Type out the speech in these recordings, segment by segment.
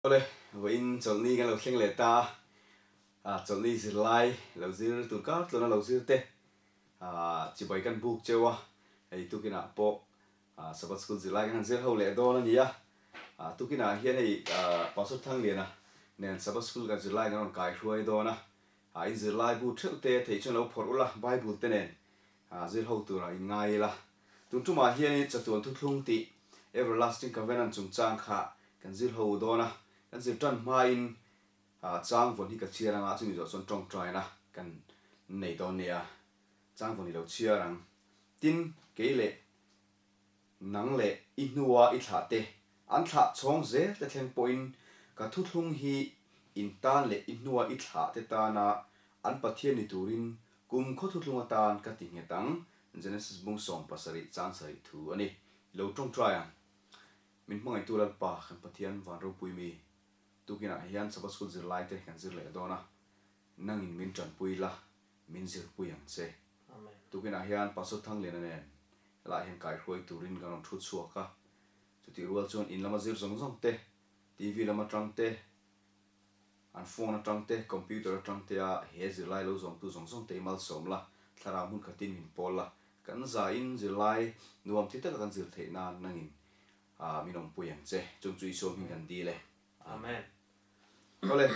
Awle, vawiin chawlhni kan lo thleng leh ta a, chawlhni zirlai lo zir tur kar tlawna lo zir te chibai kan buk cheu a, hei tukinah pawh Sabbath School zirlai kan han zir ho leh dawn a ni a, tukinah hian hei Pastor Thangliana nen Sabbath School kan zirlai kan rawn kai hruai dawn a, in zirlai bu theuh te theih chuan lo phawrh ula Bible te nen zir ho turah in ngai ila. Tun tumah hianin chatuan thuthlung tih Everlasting Covenant chungchang kha kan zir ho dawn a, kan zir tan hmain chang vawn hi ka chhiar anga chumi zawh chuan tawngtaina kan nei dawn nia, chang vawn i lo chhiar ang. Tin, kei leh nang leh i hnua i thlah te, an thlah chhawng zel te thleng pawhin ka thuthlung hi in tan leh i hnua i thlah te tana an Pathian ni turin Kum khaw thuthlung atan ka ti nghet ang, Genesis bung 70 chang sarih thu a ni. I lo tawngtai ang. Min hmangaihtu Lalpa, kan Pathian van ropui mi, tukinah hian Sabbath School zirlai te kan zir leh dawn a, nangin min tanpui la, min zirpui ang che. Tukinah hian Pastor Thangliana nen helaiah hian kaihruai turin kan rawn thu chhuak a, chutih rual chuan in lama zir zawng zawng te, TV lam atang te, An phone atang te, computer atang te a he zirlai lo zawmtu zawng zawng te i malsawm la, thlarau hmun khatin min pawl la, kan zain zirlai nuam thi taka kan zir theih nan nangin min awmpui ang che. Chung chu Isua hming kan dil e. Amen. Awle,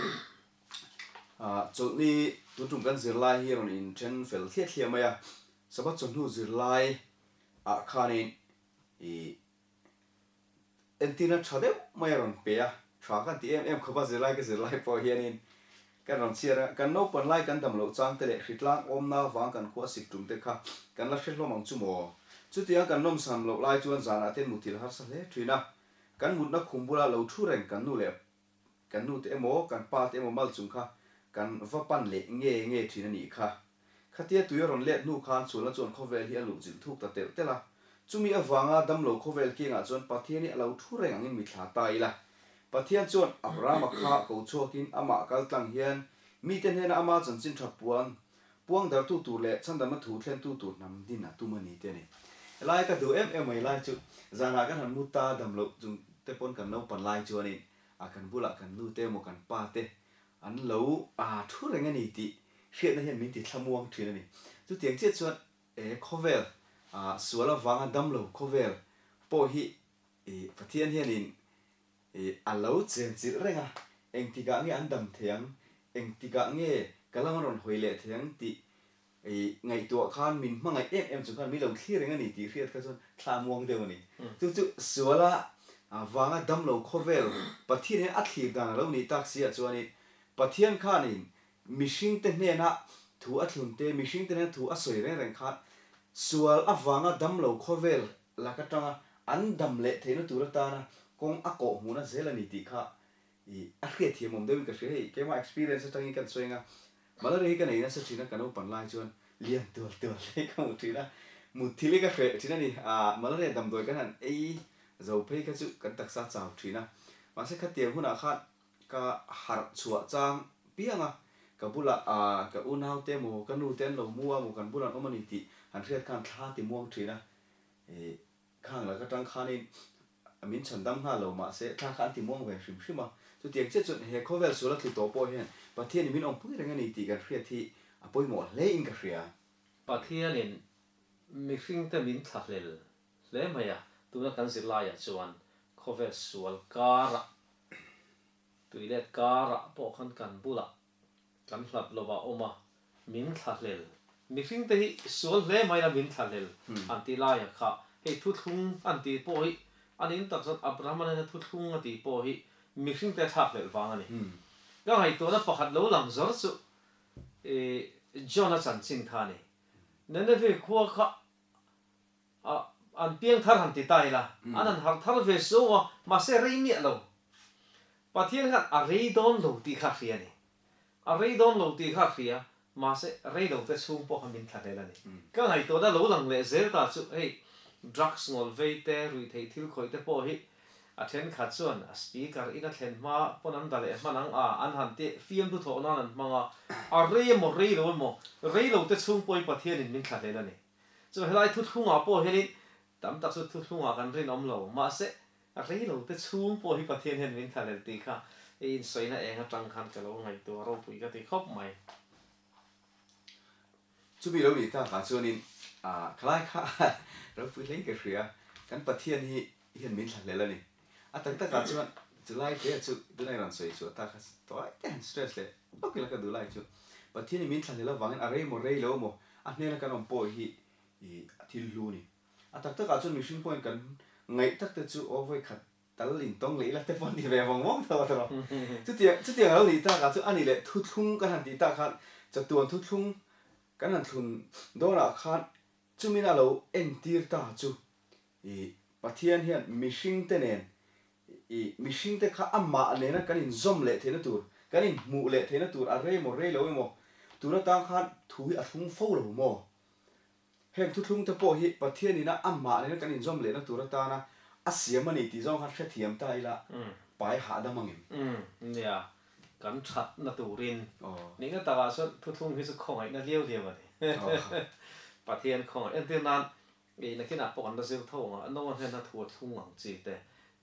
chawlhni tun tum kan zirlai hi rawn inthen fel thliah thliah mai a, Sabbath chawhnu zirlai ah khanin i Entirna tha deuh mai a rawn pe a, tha kan ti em em khawp a, zirlai ka zirlai pawh hianin kan rawn chhiar a, kan naupan lai kan dam loh chang te leh hritlang awmna vang kan khua sik tum te kha kan la hre hlawm ang chu maw? Chutiang kan nawmsam loh lai chuan zanah te muthilh harsa hle thin a, kan mutna khum bula lo thu reng kan nu leh kan nu te emaw kan pa te emaw mal chung kha kan va pan leh nge nge thin a nih kha. Khatia tui a rawn let hnu khan chhualna chuan khawvel hi a luh chilh thuk ta telh telh a. Chumi avanga damlo khawvel kiangah chuan Pathian hi a lo thu reng angin mithla ta ila. Pathian chuan Abrahama kha ko chhuakin amah kal tlang hian mite hnena ama chanchin tha puan puang dartu tur leh chhandamna thu thlentu tur hnam din a tum a ni te a ni. Helai ka duh em em mai lai chu zanah kan han mu ta damloh chung te pawn kan naupan lai chuanin a kan bulah kan nu te emaw kan pa te An lo aa thu reng a ni tih hriatna hian min ti thlamuang thin a ni. Chutiang chiah chuan e khawvel aa sual avanga damlo khawvel pawh hi e Pathian hianin e a lo chenchilh reng a, engtikah nge an dam thei ang, engtikah nge ka lam a rawn hawi leh thei ang tih I ngaihtuah khan min hmangaih em em chung khan min lo thlir reng a ni tih hriat kha chuan thla muang deuh a ni. Chu chu suala vanga damlo khawvel Pathian hian a thlir dan a lo nih tak si ah chuanin Pathian khanin mihringte hnena thu a thlun te, mihringte hnena thu a sawi reng reng khan sual avanga damlo khawvel lak atanga an dam leh theihna tur atana kawng a kawh hmuhna zel a ni tih kha I a hriatthiam awm deuhin ka hria hei keimah experience atangin kan sawi anga malaria hi ka nei nasa thin a ka naupan lai chuan lian tual tual te hi ka hmu thin a mutthil hi ka hreh thin a ni ah malaria damdawi kan han ei zo phei kha chu kan taksa chau thin a mahse khatiang hunah khan ka harh chhuah chang piang a ka bulah ah ka unau te emaw ka nu te an lo mu a maw kan bulah an awm a ni tih han hriat khan thla ti muang thin a i Khang lak atang khanin min chhan dam nghal lo mahse thla kha an ti muang ve hrim hrim a. Chutiang chiah chuan he khawvel sual a tlu tawh pawh hian Pathianin min awmpui reng a ni tih kan hriat hi a pawimawh hle in ka hria. Pathianin mihringte min thlahlel hle mai a, tuna kan zirlaiah chuan khawvel sual karah, tuilet karah pawh khan kan bulah Kan hlat lo a awm a, min thlahlel. Mihringte hi sual hle mai la min thlahlel an tih laia kha hei thuthlung an tih pawh hi a ning tak chuan Abraham-a nena thuthlung a tih pawh hi mihringte thlakhlelh vang a ni. Ka ngaihtuahna pakhat lo lang zawr chu John-a chanchin kha a ni. Nineveh khua kha An piang thar han ti ta ila, an han harh thar ve so a, mahse rei miah lo. Pathian khan a rei dawn lo tih kha a hria a ni. A rei dawn lo tih kha a hria, mahse rei lo te chhung pawh kha min thlahlel a ni. Ka ngaihtuahna lo lang leh zel ta chu hei drugs ngawl vei te, ruihtheih thil khawih te pawh hi a thenkhat chuan a speaker in a thlen hma pawn an da leh hman ang a, an han teh fiamthu thawh nan an hmang a, a rei emaw rei lo emaw, rei lo te chhung pawh hi Pathianin min thlahlel a ni. Chu helai thuthlungah pawh hianin tam tak chu thuthlungah kan rinawm lo. Mahse, A rei lo te chhung pawh hi Pathian hian min thlahlel tih kha i insawina eng atang khan ka lo ngaihtuah ropui ka ti khawp mai. Chumi lo nih takah chuanin khalai kha ropui hlei ka hria, kan Pathian hi hian min thlahlel a ni. A tak takah chuan chulai te chu tunah i rawn sawi chhuah tak kha tawi te han stress leh lawk ila ka duh lai chu Pathian hi min thlahlel avangin a rei maw rei lo maw a hnena kan awm pawh hi i thil hlu a ni. A tak takah chuan mihring pawhin kan ngaih tak te chu aw vawi khat tal intawng leh ila te pawh an ti ve vawng vawng tho a tawrh. Chutiang chutiang a lo nih takah chuan a ni leh thuthlung kan han tih tak khan chatuan thuthlung kan han thlun dawnah khan chumin a lo entir ta chu i Pathian hian mihringte nen i mihringte kha amah nena kan inzawm leh theihna tur, kan inhmuh leh theihna tur a rei maw rei lo emaw tun atang khan thu hi a thlung fo lo maw? Heng thuthlungte pawh hi Pathian ina amah nena kan inzawm lehna tur atana a siam a ni tih zawng khan hrethiam ta ila pai hahdam angem? Umm, nia, kan thatna turin nihna takah chuan thuthlung hi chu khawngaihna liau liau a ni. Pathian khawngaih entir nan I nakinah pawh kan la zir tho ang a, Noah hnena thu a thlung ang chi te,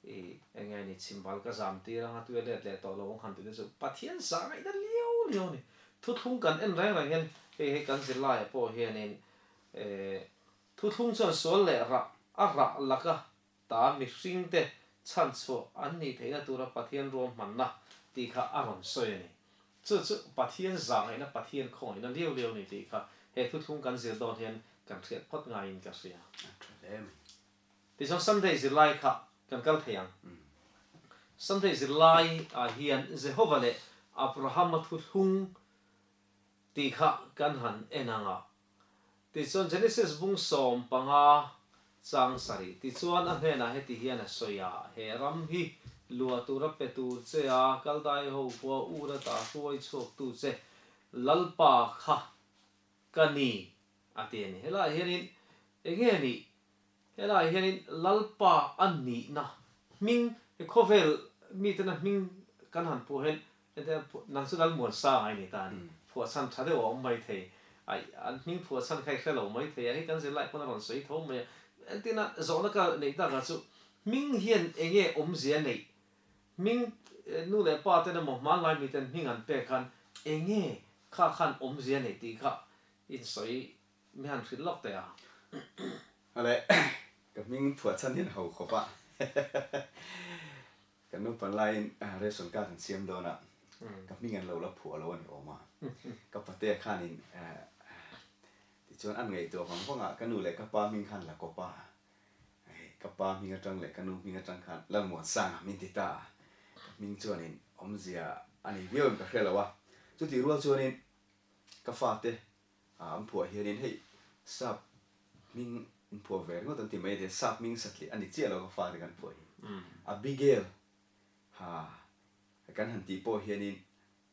i eng nge ni chhimbal ka zam tir ang a, tui a let leh tawh lo ang han tih te chu Pathian zah ngaihna liau liau a ni. Thuthlung kan en reng reng hian hei hei kan zirlaiah pawh hianin eh thuthlung chuan sual leh rah a rah laka ta mihringte chhanchhuah an nih theihna tura Pathian ruahmanna tih kha a rawn sawi a ni. Chu chu Pathian zah ngaihna, Pathian khawngaihna liau liau ni tih kha he thuthlung kan zir dawn hian kan hriat phawt ngaiin ka hria. A tha hle mai. Tichuan Sunday zirlai kha kan kal thei ang. Sunday zirlai ah hian Jehovah leh Abrahama thuthlung tih kha kan han en ang a. Tichuan Genesis bung 15 chang sarih tichuan a hnenah heti hian a sawi a, He ram hi luah tura pe tur che a, Kaldai ho khua ur ata hruai chhuaktu che Lalpa kha ka ni, a ti a ni. Helaiah hianin eng nge nih? Helaiah hianin Lalpa a nihna hming, he khawvel mitena hming kan han phuah hian Hetiang nang chu Lalmuan Sang a i ni ta a ni. Phuahchhan tha deuh a awm mai thei. Aih, an hming phuahchhan kha i hre lo mai thei a, hei kan zirlai pawn a rawn sawi tho mai a. Entirna, zawhna ka neih takah chu hming hian eng nge awmzia neih? Hming nu leh pa ten emaw hmanlai miten hming an pek khan eng nge kha khan awmzia neih tih kha insawi mi han hrilh lawk teh a. Awle, ka hming phuahchhan hian ho khawp a. Kan naupan laiin ration card an siam dawn a, ka hming an lo la phuah lo a ni awm a. Ka patea khanin tichuan an ngaihtuah vang vang a, ka nu leh ka pa hming khan la kawp a, ka pa hming atang leh ka nu hming atang khan Lalmuansanga min ti ta a, ka hming chuanin awmzia a nei viau em ka hre lo a. Chutih rual chuanin ka fate An phuah hianin hei sap hming in phuah ve ringawt an ti mai a tia sap hming satliah a ni chiah lo ka fate kan phuah hi. Abigail ha kan han tih pawh hianin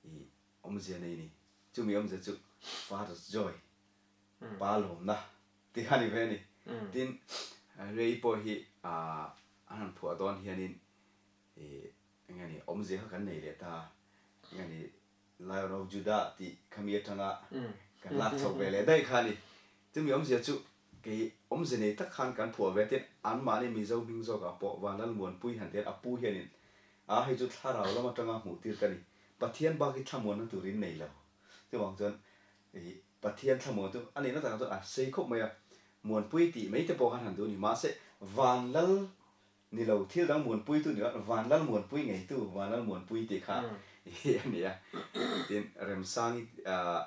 i awmzia nei ni. Chumi awmzia chu father's joy, pa lawmna tih kha a ni ve a ni. Tin, Rei pawh hi an han phuah dawn hianin i eng nge ni awmzia kha kan nei leh ta eng nge ni Lion of Judah tih khami atanga kan lak chhoh ve leh daih kha a ni. Chumi awmzia chu kei awmze nei tak khan kan phuah ve tin anmahni Mizo hming zawkah pawh Vanlalmuanpui han tian a pu hianin a hei chu thlarau lam atanga hmuh tir ka ni. Pathian bak hi thlamuanna turin nei lo. Chuvang chuan ih Pathian thlamuan chu a nihna takah chuan a sei khawp mai a, Muanpui tih mai te pawh khan han duh a ni. Mahse Vanlal Ni lo, thil dang muanpuitu ni lo, Vanlal muanpui ngeitu, Vanlal muanpui tih kha hi a ni a. Tin, Remsangi,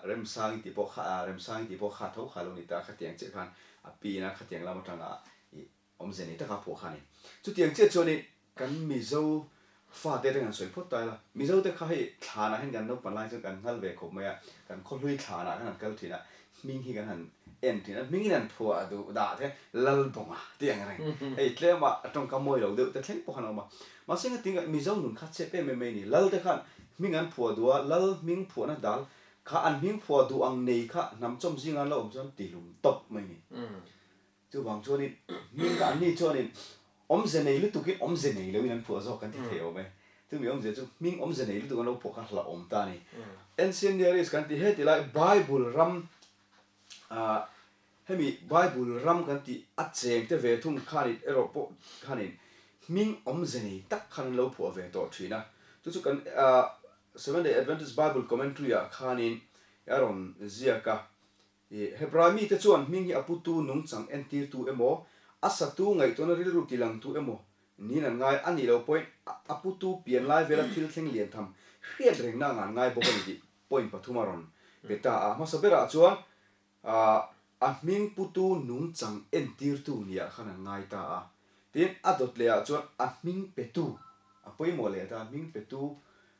Remsangi tih pawh kha, Remsangi tih pawh kha tho kha lo ni ta, khatiang chiah khan a pin a, khatiang lam atanga i awmze nei taka phuah kha a ni. Chutiang chiah chuanin kan Mizo fate te kan sawi phawt ta ila, Mizo te kha hei thlanah hian kan naupan lai chuan kan nghal ve khawp mai a, kan khawhlui thlanah khan an kal thin a, hming hi kan han en thin a, hmingin an phuah duh dah te Lalbawnga tih ang reng. Hei tlema a tawngka mawi lo deuh te thleng pawh khan a awm a. Mahse nga tinga Mizo nun kha chep em em mai a ni. Lal te khan hming an phuah duh a, Lal hming phuahna dal kha an hming phuah duh ang nei kha hnam chawm zinga an lo awm chuan tihlum tawp mai a ni. Chuvang chuanin hming kha anni chuanin awmze nei lutukin awmze nei loin an phuah zawk kan ti thei awm e. Chumi awmze chu hming awmze nei lutuk an lo phuah kha hlauhawm ta a ni. Ancient Near East kan ti heti lai Bible ram ah hemi Bible ram kan tih a cheng te ve thung khanin erawh pawh khanin. hming awmze nei tak khan an lo phuah ve tawh thin a. Chu chu kan Seventh Day Adventist Bible Commentary ah khanin a rawn ziak a. Hebrai mite chuan hming hi a putu nungchang entirtu emaw, a satu ngaihtuahna rilru tilangtu emaw niin an ngai a nih loh pawhin a putu pian lai vela thil thleng lian tham hriat rengna ang an ngai bawk a ni tih point pathum a rawn pe ta a. Hmasa berah chuan a hming putu nungchang entirtu niah khan an ngai ta a. Tin, a dawt lehah chuan a hming petu, a pawimawh leh ta, hming petu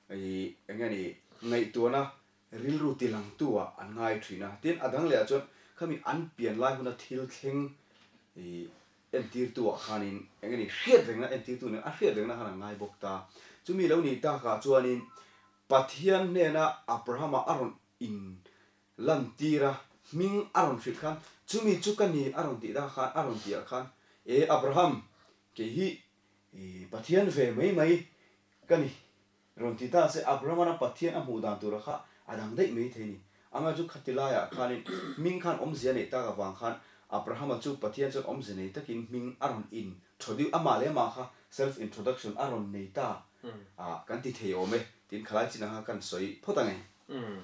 eng nge ni ngaihtuahna rilru tilangtu ah an ngai thin a. Tin, a dang lehah chuan khami an pian lai huna thil thleng entirtu ah khanin eng nge ni hriat rengna entirtu nen a hriat rengna khan an ngai bawk ta. Chumi lo nih takah chuanin Pathian hnena Abrahama a rawn in lantir a, hming a rawn hrilh khan chumi chu ka ni a rawn tih dah khan a rawn tih ah khan E Abraham, kei hi Pathian ve mai mai ka ni rawn ti ta se Abraham-a Pathian a hmuh dan tura kha a dang daih mai thei ni. Amah chu khati laiah khanin hming khan awmzia neih tak avang khan Abraham-a chu Pathian chuan awmzia nei takin hming a rawn in thaw amah leh amah kha self introduction a rawn nei ta a kan ti thei awm e tiin khalai chin ang kha kan sawi phawt ang e. Umm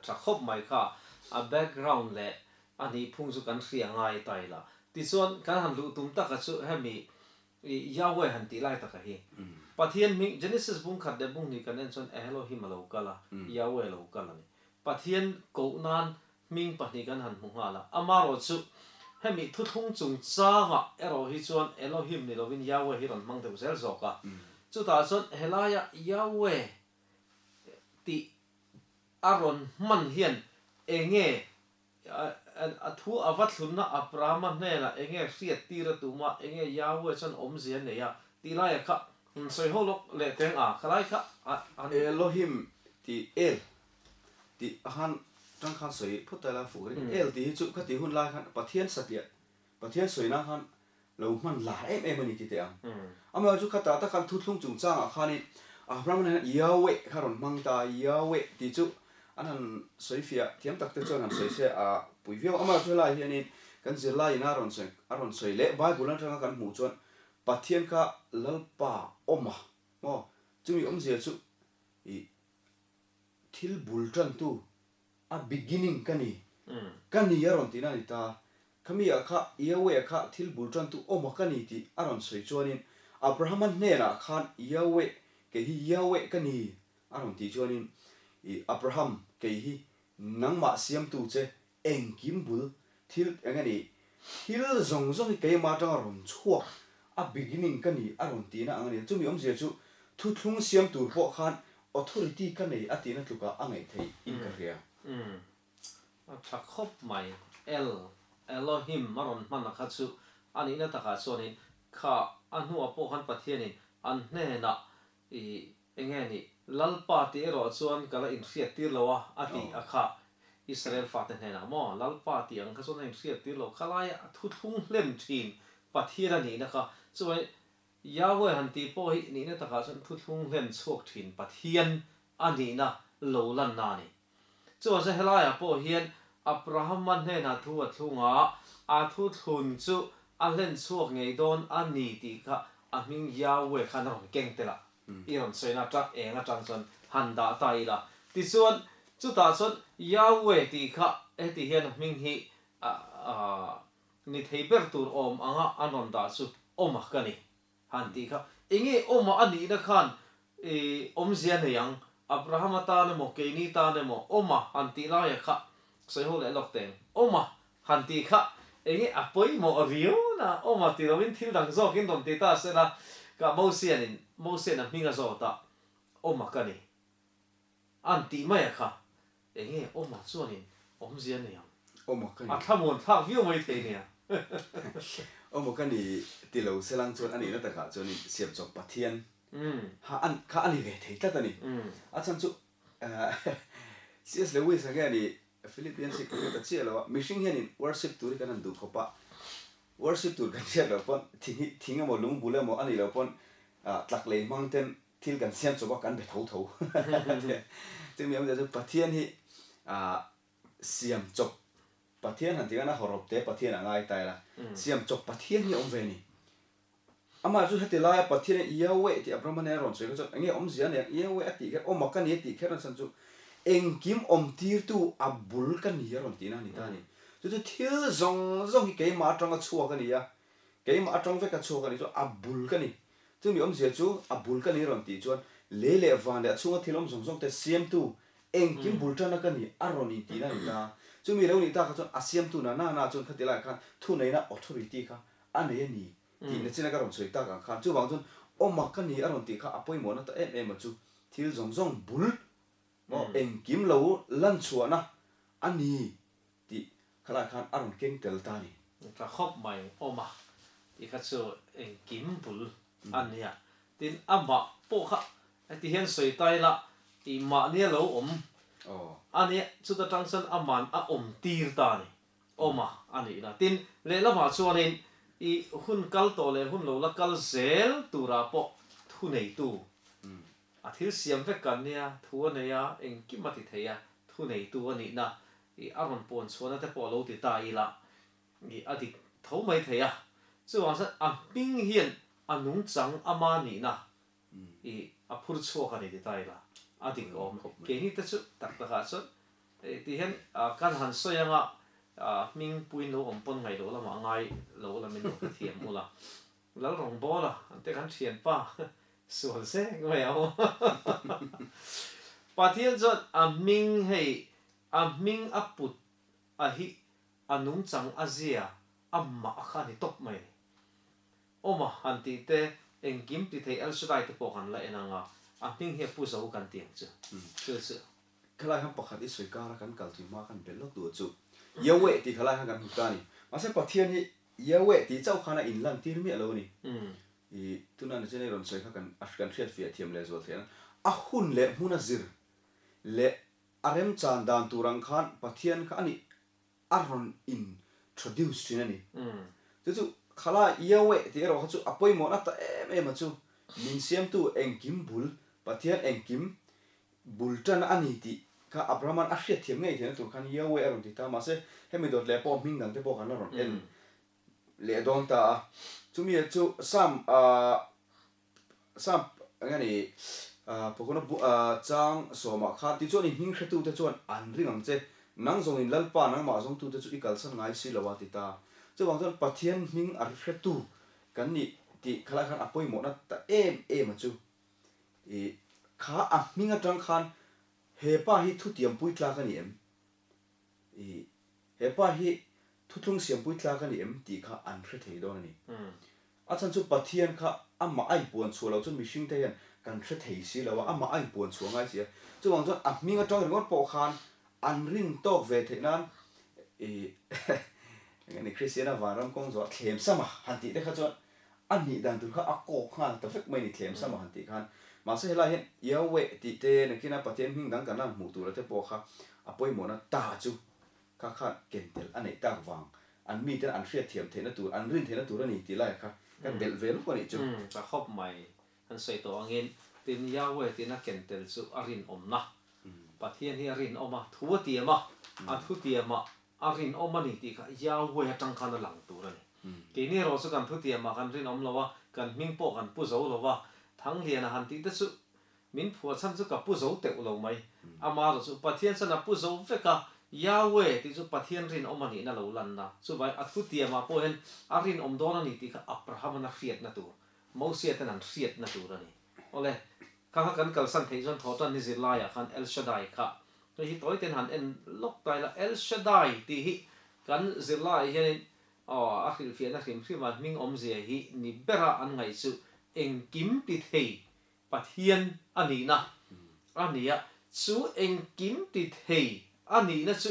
tha khawp mai kha a background leh a nih phung chu kan hria ngai ta ila. Tichuan kan han luh tum taka chu hemi I Yahweh han tih lai taka hi. Pathian hming, Genesis bung khat leh bung hnih kan en chuan Elohim a lo kal a, Yahweh a lo kal a ni. Pathian koh nan hming pahnih kan han hmu nghal a. Amarawh chu hemi thuthlung chungchangah erawh hi chuan Elohim ni lovin Yahweh hi rawn hmang deuh zel zawk a. Chutah chuan helaia Yahweh tih a rawn hman hian enge A thu a va thlunna Abrahama hnenah enge hriat tir a tum a, enge Yahweh chuan awmzia a nei a tih laiah kha sawi ho lawk leh teng a, khalai kha an. Elohim tih El tih a han tang khan sawi phawt ta ila fuh ring. El tih hi chu khati hun lai khan Pathian satliah, Pathian sawina khan lo hman lar em em a ni ti teh ang. Amaherawhchu khatah tak khan thuthlung chungchangah khanin Abraham hian Yahweh kha rawn hmang ta, Yahweh tih chu an han sawi fiah thiam tak te chuan han sawi se a pui viau. Amaherawhchu helai hianin kan zirlaiin a rawn sawi a rawn sawi leh Bible atanga kan hmuh chuan Pathian kha Lalpa awm a maw? Chumi awmzia chu ih thil bul tantu a beginning ka ni, ka ni a rawn tihna a ni ta. Khami ah kha Yahweh kha thil bul tantu awm a ka ni tih a rawn sawi chuanin Abrahama hnenah khan Yahweh kei hi Yahweh ka ni a rawn tih chuanin i Abraham kei hi nangmah siamtu che engkim bul thil eng a ni thil zawng zawng hi keimah atanga rawn chhuak a beginning ka ni a rawn tihna ang a ni. Chumi awmzia chu thuthlung siam tur pawh khan authority ka nei a tihna tlukah a ngaih theih in ka hria. Umm. A tha khawp mai. El, Elohim a rawn hman a kha chu a nihna takah chuanin kha a hnuah pawh khan Pathianin an hnenah i enge nih Lalpa tih erawh chuan ka la inhriat tir lo a a tih a kha Israel fate hnenah maw Lalpa tih ang kha chuan a inhriat tir lo kha laia a thuthlung hlen thin Pathian a nihna kha chuan Yahweh han tih pawh hi nihna takah chuan thuthlung hlen chhuak thin Pathian a nihna lo lanna a ni. Chuan se helaiah pawh hian Abrahama hnenah thu a thlung a, a thuthlun chu a hlen chhuak ngei dawn a ni tih kha a hming Yahweh khan a rawn keng tel a, i rawn sawina atang eng atang chuan han dah ta ila. Tichuan chutah chuan Yahweh tih kha heti hian a hming hi ni thei ber tur awm anga an rawn dah chu awm a ka ni. Han tih kha enge awm a nihna khan i awmzia nei ang, Abrahama tan emaw keini tan emaw awm a han tih laia kha sawi ho leh lawk teng awm a han tih kha enge a pawimawh riau na awm a ti lovin thil dang zawkin rawn ti ta sela ka Mosianin Mosian a hming a zawt a awm a ka ni an tih mai a kha Enge awma chuanin awmzia nei ang? Awma ka ni. A thlamuan thlak viau mai thei nia. Awma ka ni ti lo selang chuan a nihna takah chuanin siamchawp Pathian kha an kha a ni ve thei tlat a ni. A chhan chu CS Lewis a nge ni Philippians hi ka hre ta chiah lo a, mihring hianin worship tur hi kan han duh khawp a, worship tur kan hriat loh pawn thing hi thing emaw lungbul emaw a nih loh pawn tlak lei hmang ten Thil kan siam chawp a, kan be tho tho. Chumi awmzia chu Pathian hi siam chawp, Pathian han tih khan a hawrawp te Pathian a ngai ta ila, siam chawp Pathian hi a awm ve a ni. Amah chu heti laia Pathianin Yahweh tih Abrahama nen a rawn sawi kha chuan enge awmzia a nia, Yahweh a tih kher, awma ka ni a tih kher na chhan chu engkim awmtirtu a bul ka ni a rawn tihna a ni ta a ni. Chu chu thil zawng zawng hi keimah atanga chhuak a ni a, keimah atang veka chhuak a ni chu a bul ka ni. Chumi awmzia chu a bul ka ni a rawn tih chuan lei leh van leh a chhunga thil awm zawng zawng te siamtu engkim bul tana ka ni a rawn intihna a ni ta. Chumi lo nih tak kha chuan a siamtu na na na chuan khati laiah khan thuneihna authority kha a nei a ni tih na china ka rawn sawi tak ang khan chuvang chuan awma ka ni a rawn tih kha a pawimawhna ta em em a chu thil zawng zawng bul maw engkim lo lan chhuahna a ni tih khalai khan a rawn keng tel ta a ni. Ka khawp mai awma tih kha chu engkim bul a nia tin amah pawh kha heti hian sawi ta ila tih mahnia lo awm a nia chuta tang chuan aman a awm tir ta a ni. Awm a, a nihna. Tin, lehlamah chuanin i hun kal tawh leh hun lo la kal zel turah pawh thu neitu, a thil siam vek kan nia, thu a nei a, engkim a ti thei a, thu neitu a nihna i a rawn puan chhuahna te pawh lo ti ta ila i a dik tho mai thei a. Chuvang chuan a hming hian a nungchang ama nihna i a phur chhuak a ni ti ta ila a dik awm. Keini te chu tak takah chuan Tih hian kan han sawi anga hming puin lo awm pawn ngaih loh lamah ngai lo lamin lo hrethiam ula. Lal rawngbawla an te kan thianpa sual zek mai a awm. Pathian chuan a hming hei a hming a put a hi a nungchang a zia a mah kha a ni tawp mai a ni. Awma han tih te engkim ti thei El Shaddai te pawh kan la en anga a hming hi a pu zo kan ti ang chu. Chu chu. Khalai khan pakhat i sawi kara kan kal tui hma kan belh lawk duh chu Yahweh tih khalai khan kan hmu ta a ni. Mahse Pathian hi Yahweh tih chauh khan a inlan tir miah lo a ni. I tuna ni chuan i rawn sawi kha kan kan hriat fiah thiam leh zual theih ang. A hun leh hmun a zir leh a remchan dan tur ang khan Pathian kha a nih a rawn introduce thin a ni. Chu chu khalai Yahweh tih erawh kha chu a pawimawhna ta em em a chu min siamtu engkim bul Pathian engkim Bul tan a ni tih kha Abraham-a'n a hriatthiam ngei theihna tur khan Yahweh a rawn ti ta. Mahse, hemi dawt leh pawh hming dangte pawh kan la rawn en leh dawn ta a. Chumi chu Psalm Psalm eng a ni Pakawna bu chang sawmah khan tichuan i hming hretute chuan an ring ang che, nang zawngin Lalpa nangmah zawngtute chu i kalsan ngai si lo a ti ta. Chuvang chuan Pathian hming a hretu kan nih tih khalai khan a pawimawhna ta em em a chu. I kha a hming atang khan he pa hi thutiampui tlak a ni em? I he pa hi thuthlung siampui tlak a ni em tih kha an hre thei dawn a ni. A chhan chu Pathian kha amah a inpuan chhuah loh chuan mihring te hian kan hre thei si lo a, amah a inpuan chhuah ngai si a. Chuvang chuan a hming atang ringawt pawh khan an rin tawk ve theih nan i eng nge ni Kristiana vanram kawng zawh a thlem sam a han tih te kha chuan A nih dan tur kha a kawk nghal ta vek mai ni thlem sama han tih khan. Mahse helai hian Yahweh tih te nakina Pathian hming dang kan lan hmuh tura te pawh kha a pawimawhna ta chu kha khan ken tel a neih tak vang an miten an hriatthiam theihna tur an rin theihna tur a ni tih laiah kha kan belh ve lawk a nih chu. Umm ta khawp mai kan sawi tawh angin tin Yahweh tina ken tel chu a rinawmna Pathian hi a rinawm a thu a tiam a a thu tiamah A rinawm a ni tih kha Yahweh atang khan a lang tur a ni. Keini erawh chu kan thutiamah kan rinawm lo a, kan hming pawh kan pu zo lo va, Thangliana han tih te chu min phuah chhan chu ka pu zo teuh lo mai. Amaherawh chu Pathian chuan a pu zo vek a, Yahweh tih chu Pathian rinawm a nihna lo lanna. Chuvai a thutiamah pawh hian a rinawm dawn a ni tih kha Abraham-an a hriatna tur, Mosia ten an hriatna tur a ni. Awle, kha kha kan kalsan theih chuan thawhtan ni zirlaiah khan El Shaddai kha hei hi tawi ten han en lawk ta ila, El Shaddai tih hi kan zirlaiah hianin aw a hrilhfiahna hrim hrim a hming awmzia hi ni bera an ngaih chu engkim ti thei Pathian a nihna a ni a, chu engkim ti thei a nihna chu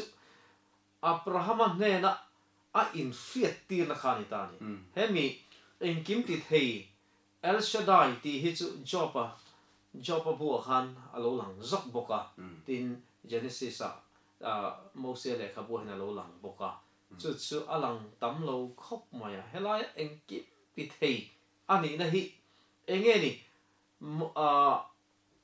Abrahama hnena a inhriattirna kha a ni ta a ni. Hemi engkim ti thei El Shaddai tih hi chu Job-a, Job-a buah khan a lo lang zawk bawk a, tin Genesis-a Mosia lehkhabu hian a lo lang bawk a, chu chu a lang tam lo khawp mai a, helaia engkim ti thei a nihna hi enge ni?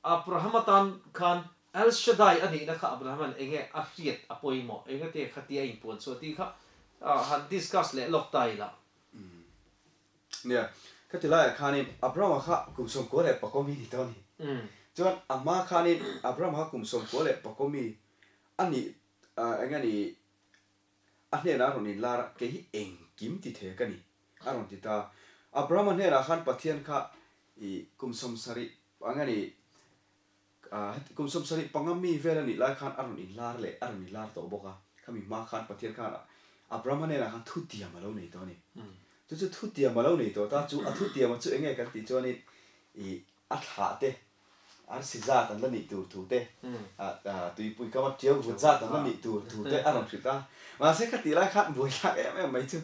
Abraham-a tan khan El Shaddai a nihna kha Abraham-a'n enge a hriat a pawimawh, enge te kha tia a inpuan chhuah tih kha han discuss leh lawk ta ila. Nia, Khati laiah khanin Abrahama kha kum 94 mi ni tawh a ni. Chuan a hma khanin Abrahama kha kum 98 mi a nih eng a ni a hnenah a rawn inlar a, kei hi engkim ti thei ka ni a rawn ti ta. Abrahama hnenah khan Pathian kha i kum 70 eng a ni Kum 75 mi vel a nih lai khan a rawn inlar leh a rawn inlar tawh bawk a. Khami hma khan Pathian khan Abrahama hnenah khan thutiam a lo nei tawh a ni. Chu chu thutiam a lo nei tawh ta chu a thutiama chu enge kan tih chuanin i a thlah te arsi zat an la nih tur thu te tuipui kama tiau vut zat an la nih tur thu te a rawn hrilh ta. Mahse khatih lai khan buaithlak em em mai chu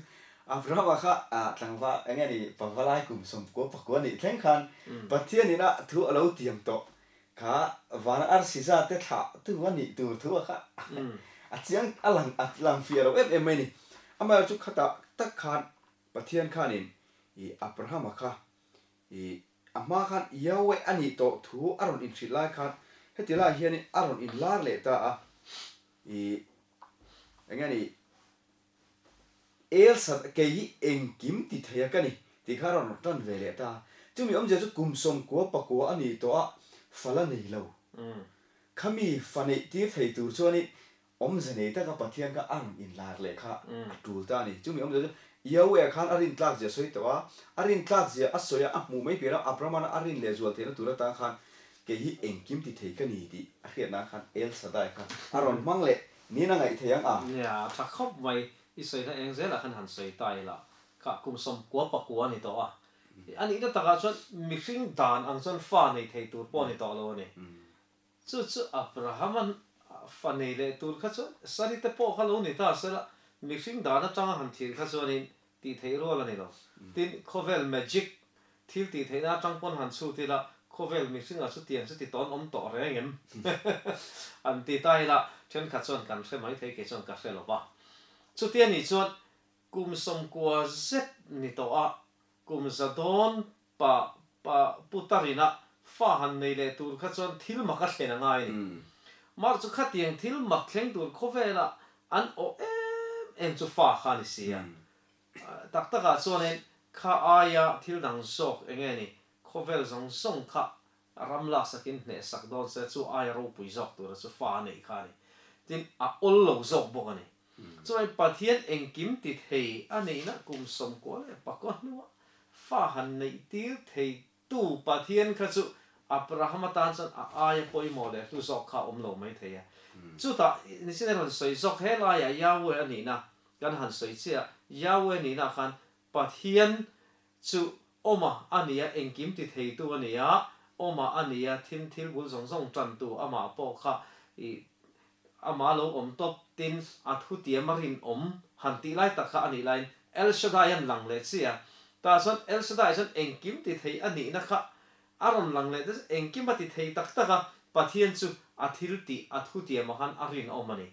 Abrahama kha tlangval eng nge ni pavalai kum 99 nih thleng khan Pathian ina thu a lo tiam tawh kha vana arsi zat te thlah tu a nih tur thu a kha a chiang a lang a lang fiah lo em em mai ni. Amaherawhchu chu khatah tak khan Pathian khanin i Abrahama kha i a hma khan Yahweh a nih tawh thu a rawn inhrilh lai khan heti lai hianin a rawn inlar leh ta a i eng nge ni El Shaddai, kei hi engkim ti thei a ka ni, tih kha a rawn tan ve leh ta. Chumi awmzia chu kum 99 a ni tawh a, fal a nei lo. Khami fa neih tir thei tur chuanin awmze nei taka Pathian kha a rawn inlar leh kha a tul ta a ni. Chumi awmzia chu Yahweh khan a rintlak zia sawi tawh a, a rintlak zia a sawi a, a hmuh mai piah a, Abraham-a a rin leh zual theihna tur atan khan kei hi engkim ti thei ka ni tih a hriatna khan El Shaddai kha a rawn hmang leh Niin a ngaih thei ang a. Nia, a tha khawp mai. I sawina eng zelah khan han sawi ta ila, kha kum 99 a ni tawh a. A nihna takah chuan mihring dan ang chuan fa nei thei tur pawh a ni tawh lo a ni. Chu chu Abraham-a fa nei leh tur kha chuan Sari te pawh kha lo ni ta sela, mihring dan atanga han thil kha chuanin tih theih rual a ni lo. Tin, khawvel magic thil tih theihna atang pawn han chhut ila, khawvel mihringah chu tiang chu ti tawn awm tawh reng em? An ti ta ila, thenkhat chuan kan hre mai thei, kei chuan ka hre lo va. Chutia nih chuan kum 90 zet ni tawh a, kum za dawn pa pa putarina fa han nei leh tur kha chuan thil mak a thlen a ngai a ni. Mar chu khatiang thil mak thleng tur khawvelah an awh em em chu fa kha a ni si a. Tak takah chuanin kha aia thil dang zawk eng nge ni, khawvel zawng zawng kha ram laksakin hnehsak dawn se chu aia ropui zawk tura chu fa a neih kha a ni. Tin, a awl lo zawk bawk a ni. Chuan Pathian engkim ti thei a nihna kum 99 hnuah fa han neih tir thei tu Pathian kha chu Abraham atan chuan a aia pawimawh leh hlu zawk kha a awm lo mai thei a. Chutah nisin a rawn sawi zawk he laiah Yahweh a nihna kan han sawi chiah a, Yahweh nihna khan Pathian chu awma a nia engkim ti theitu a nia, awma a nia thim thil bul zawng zawng tantu amah pawh kha i amah lo awm tawp tin a thutiam a rinawm han tih lai tak kha a nih laiin El Shaddai an lang leh chiah a. Tah chuan El Shaddai chuan engkim ti thei a nihna kha a rawn lang leh te chu engkim a ti thei tak tak a, Pathian chu a thil tih a thutiamah khan a rinawm a ni.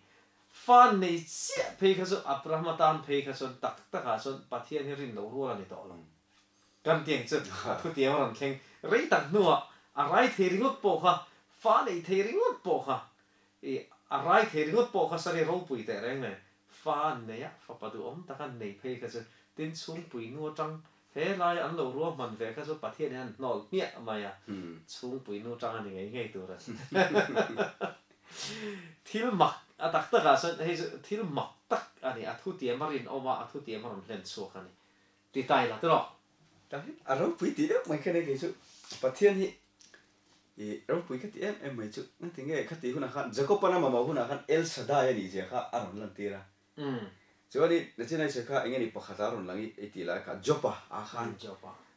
Fa nei chiah phei kha chu Abraham atan phei kha chuan tak takah chuan Pathian hi rin loh rual a ni tawh lo. Kan tiang chu a thutiam a rawn thleng rei tak hnuah a rai thei ringawt pawh kha, fa nei thei ringawt pawh kha I a rai thei ringawt pawh kha sari ropui teh reng nen fa an nei a, fapa duhawm tak an nei phei kha chu tin chhungpui nu atang he laia an lo ruahman ve kha chu Pathian hian an hnawl hmiah mai a, chhungpui nu tang a ni ngei ngei tur a ni. Thil mak a tak takah chuan hei chu thil mak tak a ni, a thutiam a rinawm a, a thutiam a rawn hlen chhuak a ni. Ti ta ila tawh. A ropui tih deuh mai kha nia kei chu Pathian hi I ropui ka ti em em mai chu engti nge khati hunah khan Jacob-a mamawh hunah khan El Shaddai a nih zia kha a rawn lantir a. Chuanin Nachina Isua kha eng nge ni pakhat a rawn lang i tih lai kha Job-a a khan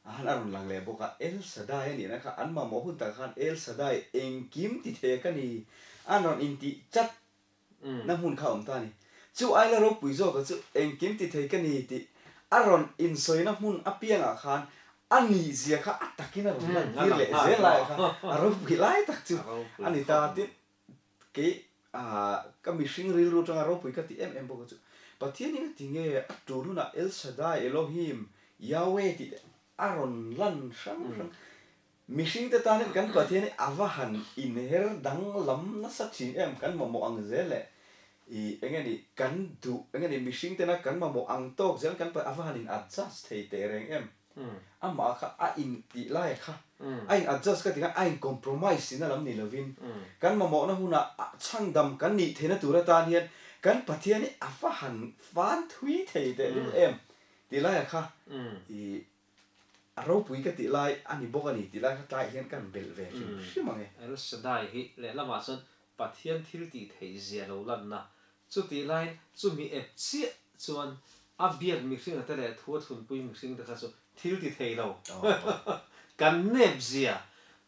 a han a rawn lang leh bawk a, El Shaddai a nihna kha an mamawh hun takah khan El Shaddai engkim ti thei a ka ni an rawn intih chat na hmun kha a awm ta a ni. Chu aila ropui zawka chu engkim ti thei ka ni tih a rawn insawina hmun apiangah khan a nih zia kha a takin a rawn lan tir leh zel laiah khan a ropui lai tak chu a ni ta. Tin, kei ka mihring rilru atanga ropui ka tih em em bawk chu Pathian in a ti nge a tul hunah El Shaddai, Elohim, Yahweh tih te a rawn lan hrang hrang. Mihring te tan hian kan Pathian hi a va han inher danglam nasa thin em, kan mamawh ang zel leh i eng nge ni kan duh eng nge ni mihring tena kan mamawh ang tawk zel kan a va han in adjust thei teh reng em. Amah kha a in tih lai kha a in adjust ka ti khan a in compromise tihna lam ni lovin kan mamawhna hunah chhandam kan nih theihna tur atan hian kan Pathian hi a va han fan thui thei tehlul em tih laia kha i a ropui ka tih lai a ni bawk a ni tih lai kha tlaiah hian ka han belh ve hrim hrim ang e. El Shaddai hi lehlamah chuan Pathian thil tih theih zia lo lanna Chutih laiin chumi ep chiah chuan a biak mihringa te leh thu a thlunpui mihring te kha chu thil ti thei lo. Kan nep zia,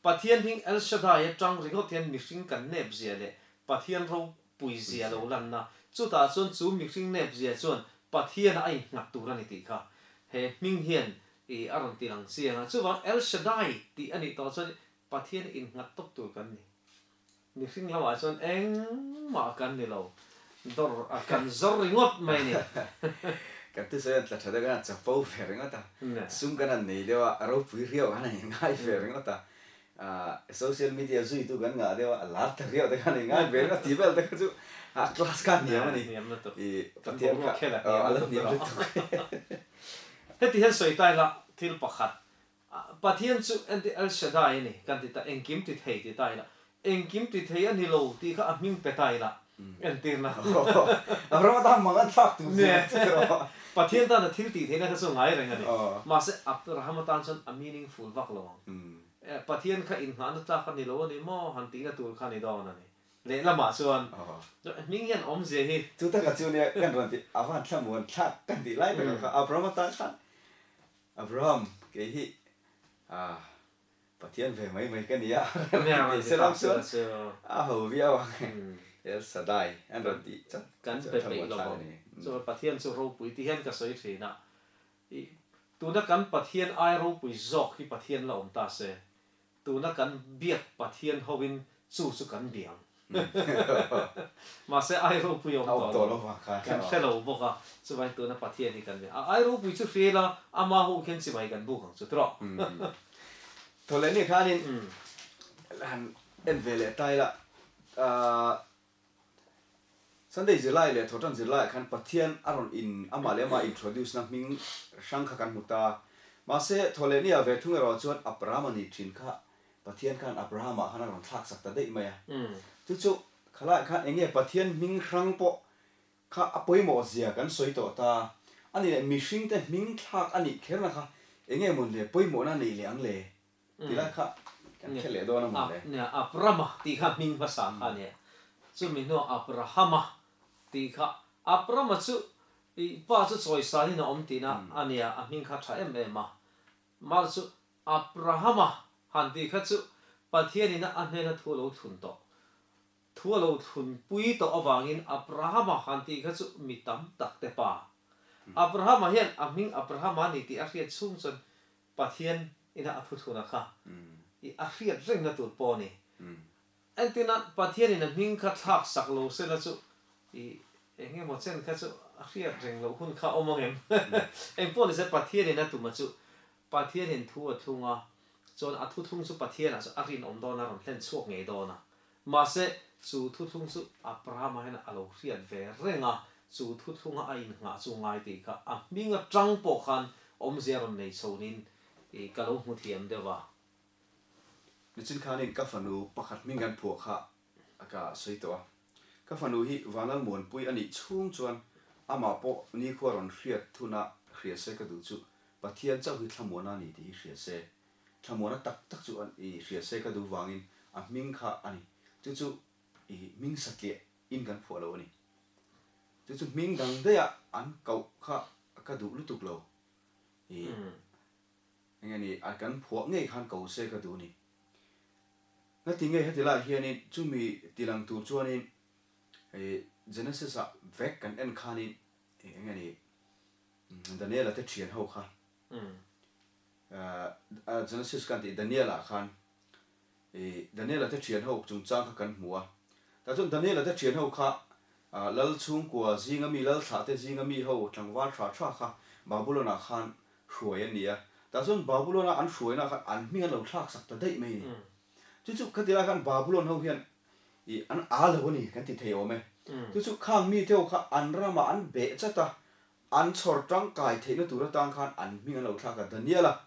Pathian hming El Shaddai atang ringawt hian mihring kan nep zia leh Pathian ropui zia lo lanna, chutah chuan chu mihring nep zia chuan Pathianah a innghat tur a ni tih kha he hming hian i a rawn ti lang chiang a. Chuvang El Shaddai tih a nih tawh chuan Pathian innghat tawp tur kan ni. Mihring lamah chuan engmah kan ni lo, dawr a kan zawr ringawt mai a ni. Kan thusawi an tla tha deuh khan a chapo ve ringawt a, sum kan han nei deuh a, a ropui riau khan a inngai ve ringawt a, social media zuitu kan ngah deuh a, a lar ta riau te khan a inngai ve ringawt tih vel te kha chu a class kha a hniam a ni. I Pathian kha a lo hniam lutuk. Heti hian sawi ta ila thil pakhat Pathian chu entir El Shaddai a ni kan ti ta, engkim ti thei ti ta ila, engkim ti thei a ni lo tih kha a hming pe ta ila, entirna. Abraham atan mang an thlak tur zia chu ti rawh. Pathian tan a thil tih theihna kha chu ngai reng a ni. Mahse Abraham atan chuan a meaningful vak lo ang. Pathian kha innghahna tlak a ni lo a ni maw han tihna tur kha a ni dawn a ni. Lehlamah chuan hming hian awmzia hi. Chu taka chu nia kan rawn tih, a van thlamuan thlak kan tih lai takah kha Abraham atan khan Abraham, kei hi Pathian ve mai mai ka ni a, ti se lam chuan a ho viau ang El Shaddai an rawn tih chat Kan pe peih lo ang. Chuan Pathian chu ropui ti hian ka sawi thin a, tuna kan Pathian ai ropui zawk hi Pathian la awm ta se, Tuna kan biak Pathian hoin chu chu kan biang. Mahse ai ropui a awm tawh lo. Kan hre lo bawk a, chuvangin tuna Pathian hi kan biang. A ai ropui chu hria ila, ama ho khian chibai kan buk ang chu tawh. Thaw leh ni khanin han en ve leh ta ila, Sunday zirlai leh Thawhtan zirlaiah khan Pathian a rawn in amah leh amah introduce na hming hrang kha kan hmu ta. Mahse, Thawhlehnia ve thung erawh chuan Abraham a nih thin kha Pathian khan Abraham-ah khan a rawn thlak sak ta daih mai a. Chu chu khalaiah khan eng nge Pathian hming hrang pawh kha a pawimawh zia kan sawi tawh ta. A nih leh mihringte hming thlak a nih kherna kha eng nge mawn le pawimawhna a neih leh ang le? Ti lai kha kan khelh leh dawn a maw le? Nia, Abrama tih kha hming hmasa kha a nia. Chumi hnuah Abrahama tih kha, Abrama chu i pa chu chawisanin a awm tihna a nia, a hming kha tha em em a. Mar chu Abrahama han tih kha chu Pathianin a hnena thu a lo thlun tawh. Thu a lo thlunpui tawh avangin Abrahama han tih kha chu mi tam tak te pa. Abrahama hian a hming Abrahama a ni tih a hriat chhung chuan Pathian ina a thuthluna kha i a hriat rengna tur pawh a ni. Entirna, Pathianin a hming kha thlak sak lo sela chu i eng emaw chen kha chu a hriat reng loh hun kha awm ang em? Eng pawh nise Pathianin a tuma chu Pathianin thu a thlung a, chuan a thuthlung chu Pathianah chu a rinawm dawn a rawn hlen chhuak ngei dawn a. Mahse, chu thuthlung chu Abrahama hian a lo hriat ve reng a, chu thuthlunga a innghah chu ngai tih kha a hming atang pawh khan awmzia rawn nei chhonin ka lo hmu thiam deuh a. Nichin khanin ka fanu pakhat hming kan phuah kha ka sawi tawh a, ka fanu hi Vanlalmuanpui a nih chhung chuan amah pawh nikhua rawn hriat thuna hria se ka duh chu Pathian chauh hi thlamuana a ni tih hi hria se Thlamuana tak tak chu i hria se ka duh vangin a hming kha a ni. Chu chu i hming satliah in kan phuah lo a ni. Chu chu hming dang daih a an koh kha ka duh lutuk lo. I eng nge ni a kan phuah ngei khan ko se ka duh a ni. Ngati nge heti lai hianin chumi tilang tur chuanin i Genesis ah vek kan en khanin eng nge ni Daniela te thian ho kha Genesis kan tih Daniel-ah khan i Daniel-a te thian ho chungchang kha kan hmu a. Tah chuan Daniel-a te thian ho kha lal chhungkua zinga mi, lal thlah te zinga mi ho tlangval tha tha kha Babulon-ah khan hruai an ni a. Tah chuan Babulon-a an hruaina khan an hming an lo thlak sak ta daih mai a ni. Chu chu khatilai khan Babulon ho hian i an â lo a ni kan ti thei awm e. Chu chu khang mite ho kha an ramah an beh chat a. An chhawr tangkai theihna tur atang khan an hming an lo thlak a, Daniela,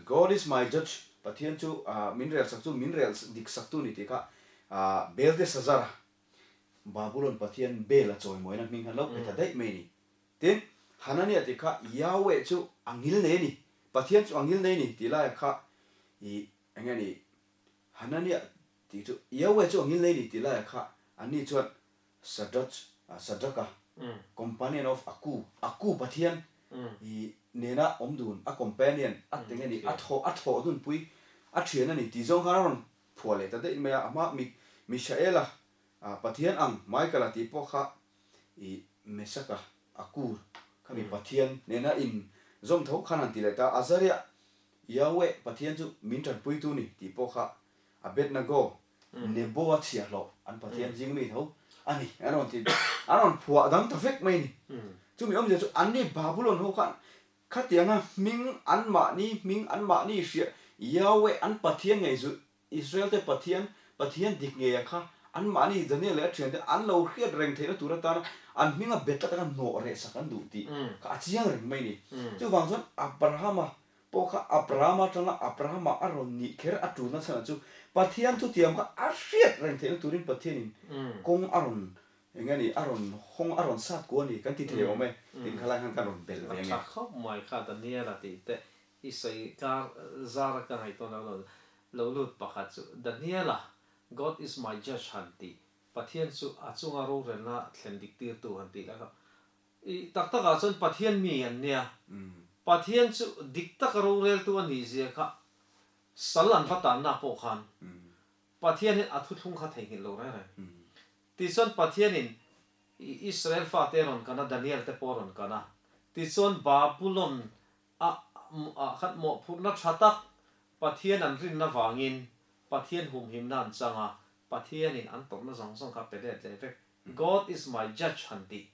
God is my judge, Pathian chu min rel sak chu min rel dik sak tu ni tih kha Belteshazzar-a, Babulon pathian Bel-a chawimawina hming khan lo pe ta daih mai a ni. Tin, Hananiah tih kha Yahweh chu a ngil nei a ni, Pathian chu a ngil nei a ni tih laiah kha i eng nge ni, Hananiah tih chu Yahweh chu a ngil nei a ni tih laiah kha anni chuan Shadrach, Shadrach-a, companion of Aku, Aku Pathian i nena awm dun, a companion, a ti nge ni, a thawh, a thawh dunpui, a thian a ni tih zawng khan a rawn phuah leh ta daih mai a, a hma Mi, Mishael-a, Pathian ang Michael-a tih pawh kha i Mesaka, Aku, khami Pathian nena in zawm tho khan han ti leh ta a, Azariah, Yahweh Pathian chu min tanpuitu ni tih pawh kha Abednego, Nebo a chhiahhlawh an Pathian zing mi tho a ni an rawn ti an rawn phuah dang ta vek mai a ni. Chumi awmzia chu anni Babulon ho khan khatianga hming anmahni hming anmahni hria Yahweh an Pathian ngei zu Israel te Pathian Pathian dik ngeia kha anmahni Daniel leh a thiante an lo hriat reng theihna tur atana an hminga bet tlat anga hnawh reh sak an duh tih kha a chiang reng mai a ni. Chuvang chuan Abrahama Pawh kha Abrahama atanga Abrahama a rawn nih kher a tulna chhanah chu Pathian thutiam kha a hriat reng theihna turin Pathianin kawng a rawn eng nge ni a rawn hawng a rawn sat kuah a ni kan ti thei awm e tin kha lai khan kan rawn belh ve ange. A tha khawp mai kha Daniela tih te i sawi kar zar a ka ngaihtuah lo lo lut pakhat chu Daniela God is my judge han tih Pathian chu a chunga rorelna thlen dik tirtu han tih la kha I tak takah chuan Pathian mi an nia. Pathian chu dik taka roreltu a nih zia kha sal an va tanna pawh khan Pathianin a thuthlung kha theihnghilh lo reng reng. Tichuan Pathianin Israel fate a rawn kan a, Daniel te pawh a rawn kan a. Tichuan Babulon a ah khan mawhphurhna tha tak Pathian an rinna vangin Pathian humhimna an chang a, Pathianin an tawrhna zawng zawng kha pe let leh vek God is my judge han tih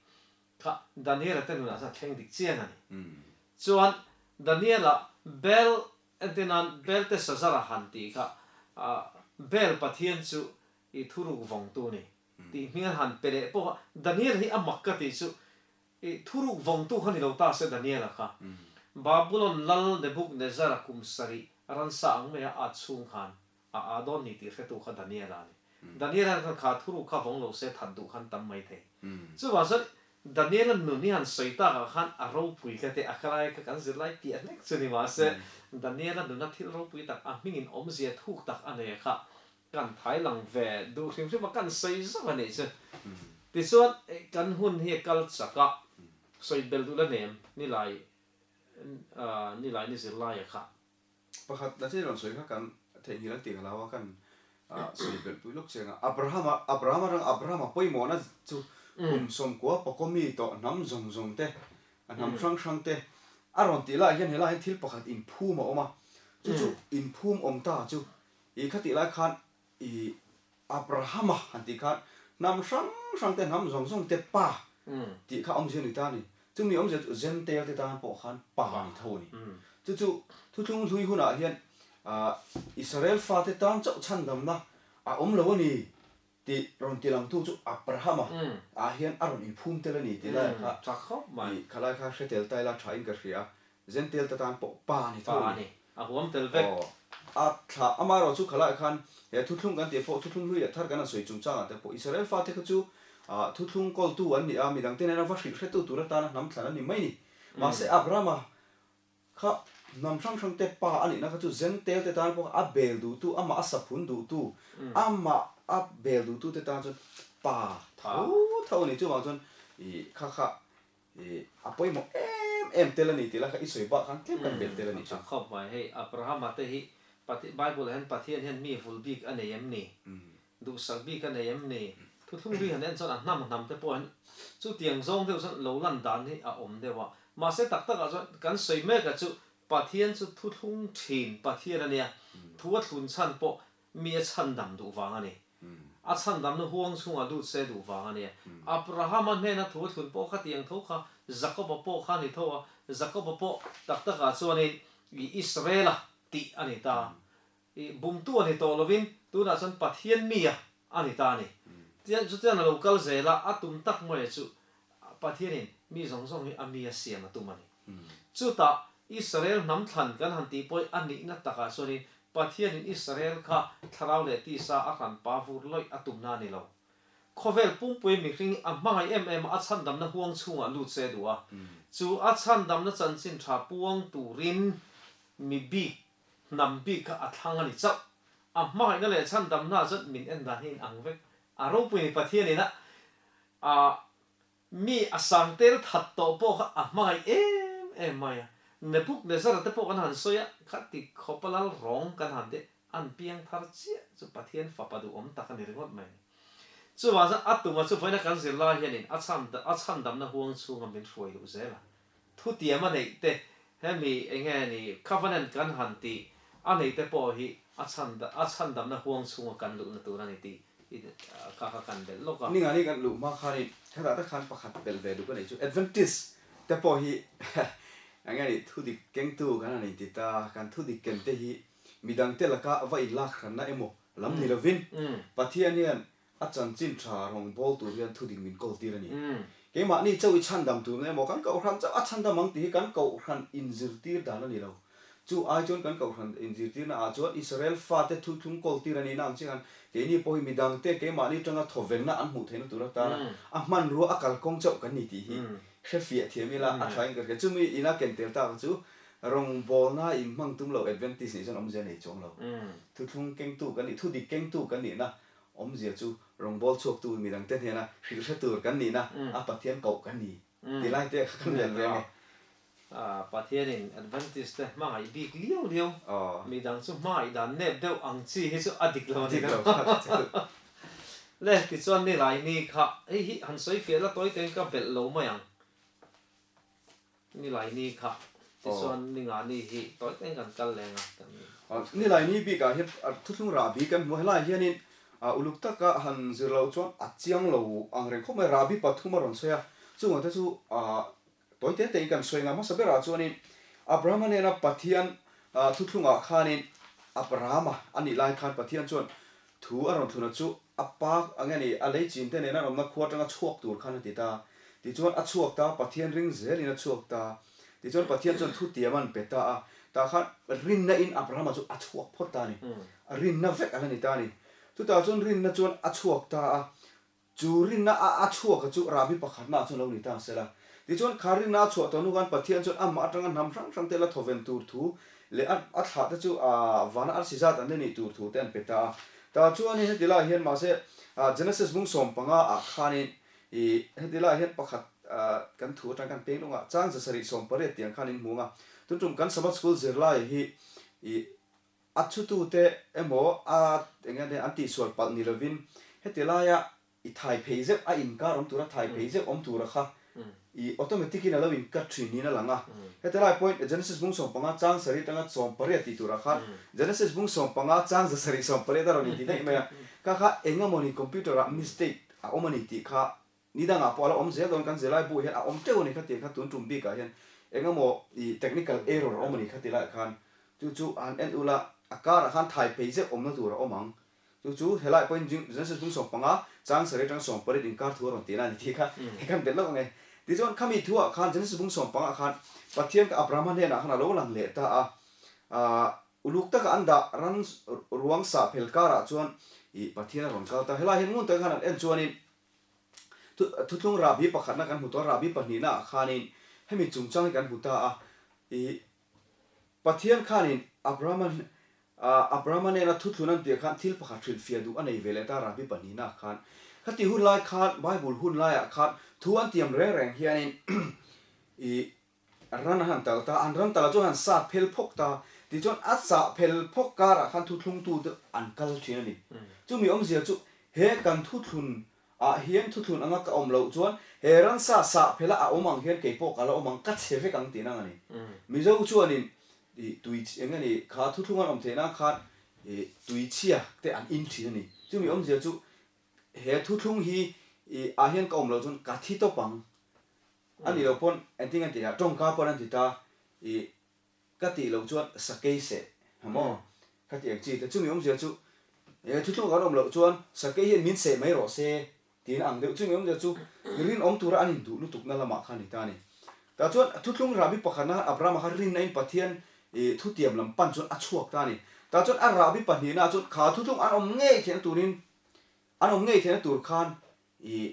kha Daniela te nunah chuan thleng dik chiang a ni. Chuan Daniela Bel entir nan Belteshazzar-a han tih kha Bel pathian chu i thuruk vawngtu ni tih hming an han pe leh pawh a, Daniel hi a mak ka tih chu i thuruk vawngtu kha ni lo ta se Daniela kha Babulon lal Nebuchadnezzar-a kum sarih ransa ang maia at chhung khan A a dawn ni tih hretu kha Daniela a ni. Daniela khan kha thuruk kha vawng lo se that duh khan tam mai thei. Chuvang chuan Daniela nun hi han sawi takah khan a ropui ka te a kalai kha kan zirlai piah hlek chu ni mahse Daniela nuna thil ropui tak a hmingin awmzia thuk tak a nei kha kan thai lang ve duh hrim hrim a kan sawi zauh a nih chu. Tichuan kan hun hi a kal chak a, sawi bel duh la nem nilai nilai ni zirlaia kha. Pakhat la chian rawn sawi kha kan theihnghilh an tih ka hlau a, kan sawi belh pui lawk chiang a. Abrahama, Abrahama rang Abrahama pawimawhna chu kum sawmkua pakaw mi tawh hnam zawng zawng te, a hnam hrang hrang te a rawn tih lai hian helai hian thil pakhat inphum a awm a, chu chu inphum awm ta chu i khatih lai khan i Abrahama han tih khan hnam hrang hrang te, hnam zawng zawng te pa tih kha awmzia ni ta a ni. Chumi awmzia chu Gentile te tan pawh khan pa ni tho a ni. Chu chu thuthlung hlui hunah hian Israel fate tan chauh chhandamna a awm lo a ni tih rawn ti langtu chu Abrahama ah hian a rawn inphum tel a ni tih lai kha kha lai kha hre tel ta ila thain ka hria. Gentile te tan pawh pa ni tho a ni. A huam tel vek. Aw. A thla amaherawh chu khalaiah khan he thuthlung kan tih pawh thuthlung hlui leh thar kan han sawi chungchangah te pawh Israel fate kha chu thuthlung kawltu an ni a, midangte nena va hrilh hretu tur atana hnam thlan an ni mai ni. Mahse Abrahama kha hnam hrang hrang te pa a nihna kha chu Gentile te tan pawh a bel duhtu, amah a saphun duhtu, amah a bel duhtu te tan chuan pa tho tho a ni. Chuvang chuan i kha kha I a pawimawh em em tel a ni tih la kha i sawi bak khan tlem kan belh tel a nih chu. A khawp mai hei Abrahama te hi Bible ah hian Pathian hian mi vul bik a nei em ni? Duhsak bik a nei em ni? Thuthlung ri han en chuan a hnam hnam te pawh hian chutiang zawng deuh chuan lo lan dan hi a awm deuh a. Mahse tak tak ah chuan kan sawi mek ah chu Pathian chu thuthlung thin Pathian a nia. Thu a thlun chhan pawh Mi a chhandam duh vang a ni. A chhandamna huang chhungah lut se duh vang a ni. Abrahama hnena thu a thlun pawh kha tiang tho kha Jakoba pawh kha a ni tho a, Jakoba pawh tak takah chuanin i Israela tih a ni ta. I bumtu a ni tawh lovin tunah chuan Pathian mi a a ni ta a ni. Tichuan a lo kal zel a, a tum tak mai chu Pathianin. Mi zawng zawng hi a mi a siam a tum a ni. Chutah Israel hnam thlan kan han tih pawh hi a nihna takah chuanin Pathianin Israel kha thlarau leh tisa a hran pa vur lawih a tumna a ni lo. Khawvel pumpui mihring a hmangaih em em a, a chhandamna huang chhungah lut se duh a. Chu a chhandamna chanchin tha puang turin mi bik, hnam bik kha a thlang a ni chauh. A hmangaihna leh chhandamna ah chuan min en dan hi in ang vek. A ropui ni Pathianin a a Mi a sang tel that tawh pawh kha a hmangaih em em mai a. Nebuchadnezzar te pawh kan han sawi a, khati khawpa lal rawng kan han tih an piang thar chiah chu Pathian fapa duhawm tak a ni ringawt mai a ni. Chuvang chuan a tuma chu vawiina kan zir lai hianin a chhan a chhandamna huang chhunga min hruai luh zel a. Thutiam a neih te, hemi enge ni covenant kan han tih a neih te pawh hi a chhan a chhandamna huang chhunga kan luhna tur a ni tih I kha kha kan belh lawk a. Ninga ni kan luh hma khanin khatah te khan pakhat belh ve duh ka nei chu Adventist te pawh hi eng nge ni thudik kengtu kan han inti ta, kan thudik ken te hi midangte laka va inlak hranna emaw lam ni lovin Pathian hian a chanchin tha rawngbâwl tur hian thudik min kawl tir a ni. Keimahni chauh i chhandam tur emaw kan kohhran chauh a chhandam ang tih hi kan kohhran inzirtir dan a ni lo. Chu ai chuan kan kohhran inzirtirna ah chuan Israel fate thuthlung kawltir a nihna ang chiah khan keini pawh hi midangte keimahni tanga thawvenna an hmuh theihna tur atana a hmanrua a kalkawng chauh kan ni tih hi hre fiah thiam ila a thain ka hria. Chumi ina ken tel tak chu rawngbawlna in hmang tum lo Adventist nih chuan awmzia nei chuang lo. Thuthlung kengtu kan nih, thudik kengtu kan nihna awmzia chu rawngbâwl chhuaktu midangte hnena hrilh hre tur kan nihna a Pathian koh kan ni ti lai te kha kan vel ve nge. Pathianin Adventist te hmangaih bik liau liau, midang chu hmangaih dan nep deuh ang chi hi chu a dik lo a ni lo. Le, tichuan nilai ni kha hei hi han sawi fiah la tawi tein ka belh lo mai ang. Nilai ni kha tichuan ninga ni hi tawi tein kan kal leng a. Nilai ni bikah hian thuthlung rahbi kan hmu a, helaiah hianin uluk taka han zir loh chuan a chiang lo ang reng khawp mai, rahbi pathum a rawn sawi a, chungah te chu Tawi te tein kan sawi ngah hmasa berah chuanin Abrahama nena Pathian thuthlungah khanin Abrahama a nih lai khan Pathian chuan thu a rawn thluna chu a pa ang nge ni a lei chin te nena an awmna khua atanga chhuak tur khan a ti ta. Tichuan a chhuak ta, Pathian ring zelin a chhuak ta. Tichuan Pathian chuan thutiam an pe ta a, tah khan rinna in Abrahama chu a chhuak phawt ta a ni. A rinna vek a la ni ta a ni. Chutah chuan rinna chuan a chhuak ta a, Chu rinna a a chhuaka chu Rabbi pakhatna chuan lo ni ta sela. Tichuan, kha rinna a chhuah tawh hnu khan Pathian chuan amah atanga hnam hrang hrang te la thawven tur thu leh a a thlah te chu a vana arsi zat an la nih tur thu te an pe ta a. Tah chuanin heti laiah hian mahse Genesis bung 15 ah khanin i heti laiah hian pakhat kan thu atang kan peng lawngah chang 780 tiang khan in hmu ang a. Tun tum kan Sabbath School zirlai hi i A chhutute emaw a eng nge an tihsual palh ni lovin heti laia i thai phei zeuh a inkar awm tura thai phei zeuh awm tura kha i automatic in a lo in cut thin niin a lang a. Heti lai point Genesis bung 15 chang sarih atanga 18 tih turah khan Genesis bung 15 chang 7 18 a rawn inti daih mai a. Kha kha eng emawni computer ah mistake a awm a ni tih kha Ni dangah pawh a la awm zel dawn, kan zirlai buh hian a awm teuh a ni kha tih kha tun tum bikah hian eng emaw i technical error a awm a ni kha ti laiah khan chu chu han en ula a karah khan thai phei zeuh awmna tur a awm ang. Chu chu helaiah pawhin Genesis bung 15 chang sarih atanga 18 inkar thu a rawn tihna a ni tih kha hei kan belh lawk ang e. Tichuan khami thuah khan Genesis bung 15 ah khan Pathian ka Abrahama hnenah khan a lo lang leh ta a, ah Uluk taka an dah ran ruang sah phel karah chuan i Pathian a rawn kal ta. Helaiah hian ngun taka khan an en chuanin Thuthlung rahbi pakhatna kan hmu tawh a, rahbi pahnihna ah khanin hemi chungchang hi kan hmu ta a, i Pathian khanin Abrahama Abrahama nena thuthlun an tih khan thil pakhat hrilhfiah duh a nei ve leh ta rahbi pahnihna ah khan. Khati hun lai khan Bible hun laiah khan thu an tiam reng reng hianin i Ran a han tal ta, an ran tala chuan han sat phel phawk ta, tichuan a sah phel phawk karah khan thuthlungtu te an kal thin a ni. Chumi awmzia chu he kan thuthlun ah hian thuthlun anga ka awm loh chuan he ransa sah phela a awm ang hian keipawh ka la awm ang, ka chhe vek ang tih nang a ni. Mizo chuanin tui eng nge ni kha thuthlung an awm theih nan khan tuichhia te an in thin a ni. Chumi awmzia chu he thuthlung hi ah hian ka awm loh chuan ka thi tawp ang. A nih loh pawn engtin an ti leh a, tawngka pawn an ti ta, i ka tih loh chuan sakei seh ha maw ka ti ang chi te, chumi awmzia chu e thuthlung kan awm loh chuan sakei hian min seh mai rawh se Tiin ang deuh chumi awmzia chu rinawm tura an induh lutukna lamah kha a ni ta a ni. Tah chuan thuthlung rahbi pakhatna khan Abrahama kha rinna in Pathian thutiam lam pan chuan a chhuak ta a ni. Tah chuan a rahbi pahnihna chuan kha thuthlung an awm ngei theihna turin an awm ngei theihna tur khan i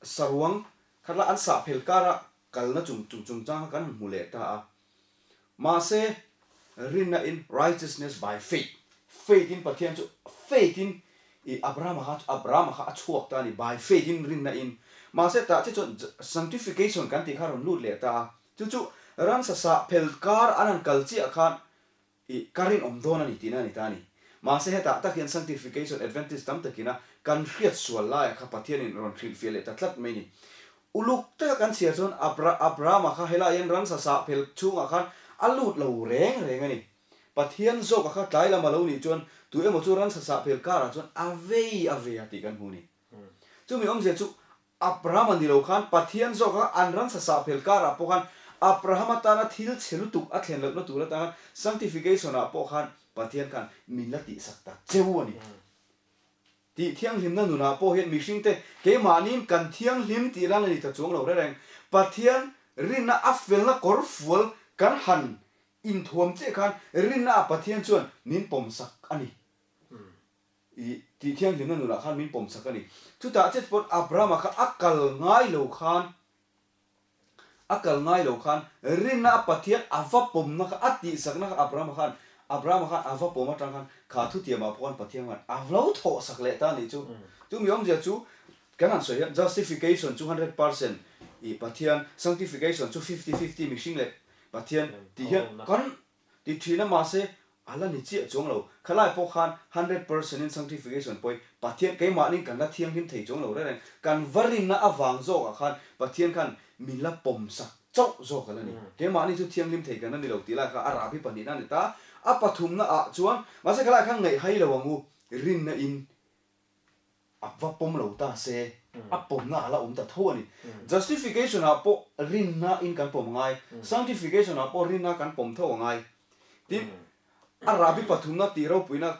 saruang khat la an sah phel kara kalna chung chung chungchang kha kan han hmu leh ta a. Mahse rinna in righteousness by faith, faith in Pathian chu faith in i Abrahama kha Abrahama kha a chhuak ta a ni, by faith in rinna in. Mahse tah che chuan sanctification kan tih kha a rawn lut leh ta a, chu chu ransa sah phel kar an han kal chiah khan i ka rinawm dawn a ni tihna a ni ta a ni. Mahse hetah tak hian sanctification Adventist tam takina kan hriat sual laia kha Pathianin rawn hrilhfiah leh ta tlat mai a ni. Uluk taka kan chhiar chuan Abra Abrahama kha helai hian ransa sah phel chhungah khan a lut lo reng reng a ni. Pathian zawka kha tlai lam a lo nih chuan tu emaw chu ransa sah phel karah chuan a vei a vei a tih kan hmu a ni. Chumi awmzia chu Abrahama ni lo khan Pathian zawka an ransa sah phel karah pawh khan Abrahama tana thil chhe lutuk a thlen lohna tur atanga sanctification ah pawh khan Pathian khan min la tihsak ta cheu a ni. Tih thianghlimna nunah pawh hian mihringte keimahniin kan thianghlim tih lan a ni ta chuang lo reng. Pathian rinna a felna kawr fual kan han inthuam chiah khan rinna ah Pathian chuan min pawmsak a ni. I tih thianghlimna nunah khan min pawmsak a ni. Chutah chet pawn Abrahama kha a kal ngai lo khan a kal ngai lo khan rinna a Pathian a va pawmna kha a tihsakna kha Abrahama khan Abrahama khan a va pawm atang khan kha thutiamah pawh khan Pathian khan a lo thawhsak leh ta a nih chu. Chumi awmzia chu kan han sawi hian justification chu 100% i Pathian, sanctification chu 50-50 mihring leh Pathian tih hian kan Ti thin a mahse a la ni chiah chuang lo. Khalai pawh khan 100% in sanctification pawi Pathian keimahnin kan la thianghlim thei chuang lo reng reng. Kan va rinna avang zawkah khan Pathian khan min la pawmsak chauh zawk a la ni. Keimahni chu thianghlim thei kan la ni lo tih lai kha a rahbi pahnihna a ni ta. A pathumna ah chuan mahse khalai khan ngaihhai lo ang u rinna in A va pawm lo ta se, a pawmna a la awm ta tho a ni. Justification ah pawh rinna in kan pawm angai, sanctification ah pawh rinna kan pawm tho angai. Tin, a rahbi pathumna tih ropuina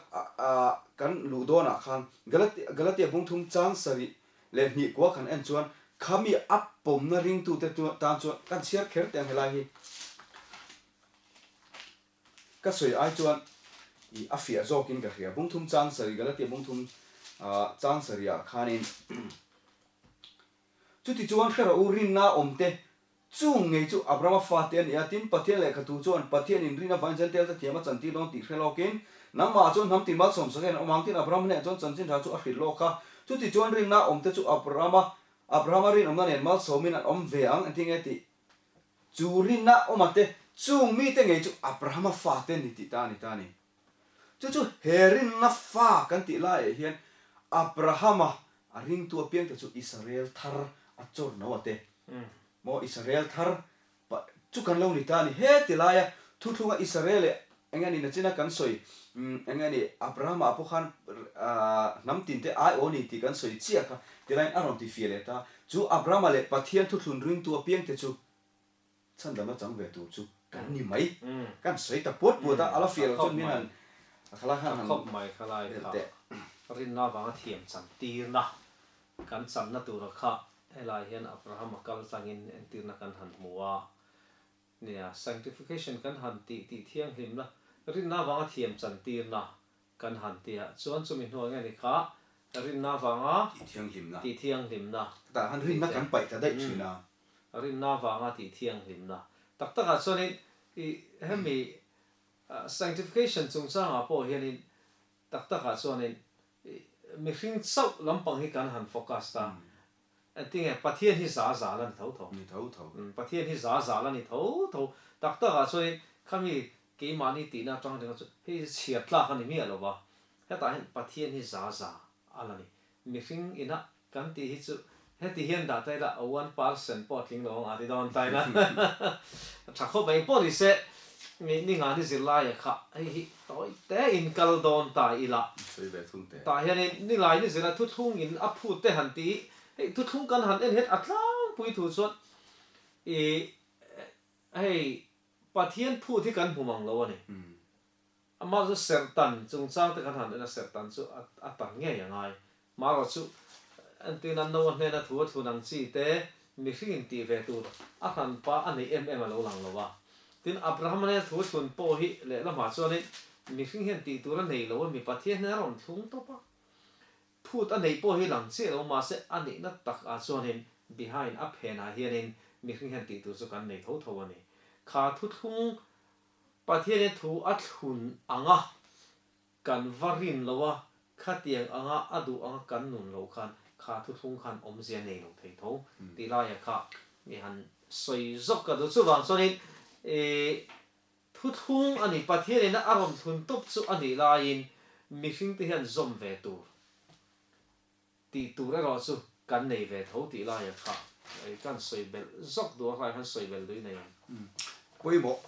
kan luh dawnah khan Galatia bungthum chang sarih leh hnih kua kan en chuan khami a pawmna ringtute tan chuan kan chhiar kher teh ang helai hi. Ka sawi ai chuan i a fiah zawkin ka hria. Bungthum chang sarih, Galatia bungthum chang sarihah khanin chuti chuan hre rawh u, rinna awm te chung ngei chu Abrahama fate a ni a, tin Pathian lehkhatu chuan Pathian inrin avangin Jentail te thiam a chantir dawn tih hre lawkin nangmah chuan hnam tin malsawm sak hian an awm ang, tin Abrahama hnenah chuan chanchin tha chu a hrilh lawk a, chuti chuan rinna awm te chu Abrahama Abrahama rinawmna nen malsawmin an awm ve ang, engtin nge tih Chu rinna awma te, chung mite ngei chu Abrahama fate ni tih ta a ni ta a ni. Chu chu he rinna fa kan tih laiah hian Abrahama a ringtu apiangte chu Israel thar a chawr no a te. Maw Israel thar chu kan lo ni ta a ni. He ti laia thuthlunga Israel leh eng nge ni nachina kan sawi eng nge ni Abrahama ah pawh khan hnam tinte ai aw ni tih kan sawi chiah kha ti laiin a rawn ti fiah leh ta. Chu Abrahama leh Pathian thuthlun ringtu apiangte chu chhandamna chang ve tur chu kan ni mai. Kan sawi ta puat puat a, a la fiah loh chuan min han a khalai khan han Khawp mai khalai belh kha teh. Rinna avanga thiam chan tirna kan channa tura kha helai hian Abrahama kal tlangin entirna kan han hmu a. Nia, sanctification kan han tih tih thianghlimna, rinna avanga thiam chan tirna Kan han ti a, chuan chumi hnuah nge ni kha rinna avanga Tih thianghlimna. tih thianghlimna Tah han rinna kan paih ta daih thin a. Rinna avanga tih thianghlimna. Tak takah chuanin i hemi sanctification chungchangah pawh hianin tak takah chuanin i mihring chauh lampang hi kan han focus ta. Engtinge Pathian hi za zal a ni tho tho. Ni tho tho. Pathian hi za zal a ni tho tho. Tak takah chuanin khami Keimahni tihna atang ringawt chu hei hi chhiar tlak a ni miah lo va, hetah hian Pathian hi za za a la ni. Mihring ina kan tih hi chu heti hian dah ta ila a 1% pawh a tling lo ang a ti dawn ta ila tha khawp mai. Engpawh ni se ni nga ni zirlaia kha hei hi tawi te in kal dawn ta ila Sawi ve thung teh. Tah hianin nilai ni zirlai thuthlung in a phut te han ti hei thuthlung kan han en hian a tlangpui thu chuan i hei Pathian phut hi kan hmu mang lo a ni. Amah chu serhtan chungchang te kan han en a, serhtan chu a tan ngei a ngai. Marawh chu Entirna Noa hnena thu a thlun ang chi te, mihring in tih ve tur a hranpa a neih em em a lo lang lo a. Tin, Abrahama hnena thu a thlun pawh hi lehlamah chuanin mihring hian tih tur a nei lo a, mi Pathian hnena rawn thlung tawp a. Phut a neih pawh hi lang chiah lo mahse a nihna tak ah chuanin behind a phenah hianin mihring hian tih tur chu kan nei tho tho a ni. Kha thuthlung Pathianin thu a thlun ang a, kan va rin lo a, khatiang anga a duh anga kan nun loh khan kha thuthlung khan awmzia nei lo thei tho tih laia kha mi han sawi zawk ka duh. Chuvang chuanin ih Thuthlung a ni, Pathian ina a rawn thlun tawp chu a nih laiin mihringte hian zawm ve tur tih tur erawh chu kan nei ve tho tih laia kha kan sawi belh zawk duh a, hlai khan sawi belh duh i nei ang. Pawimawh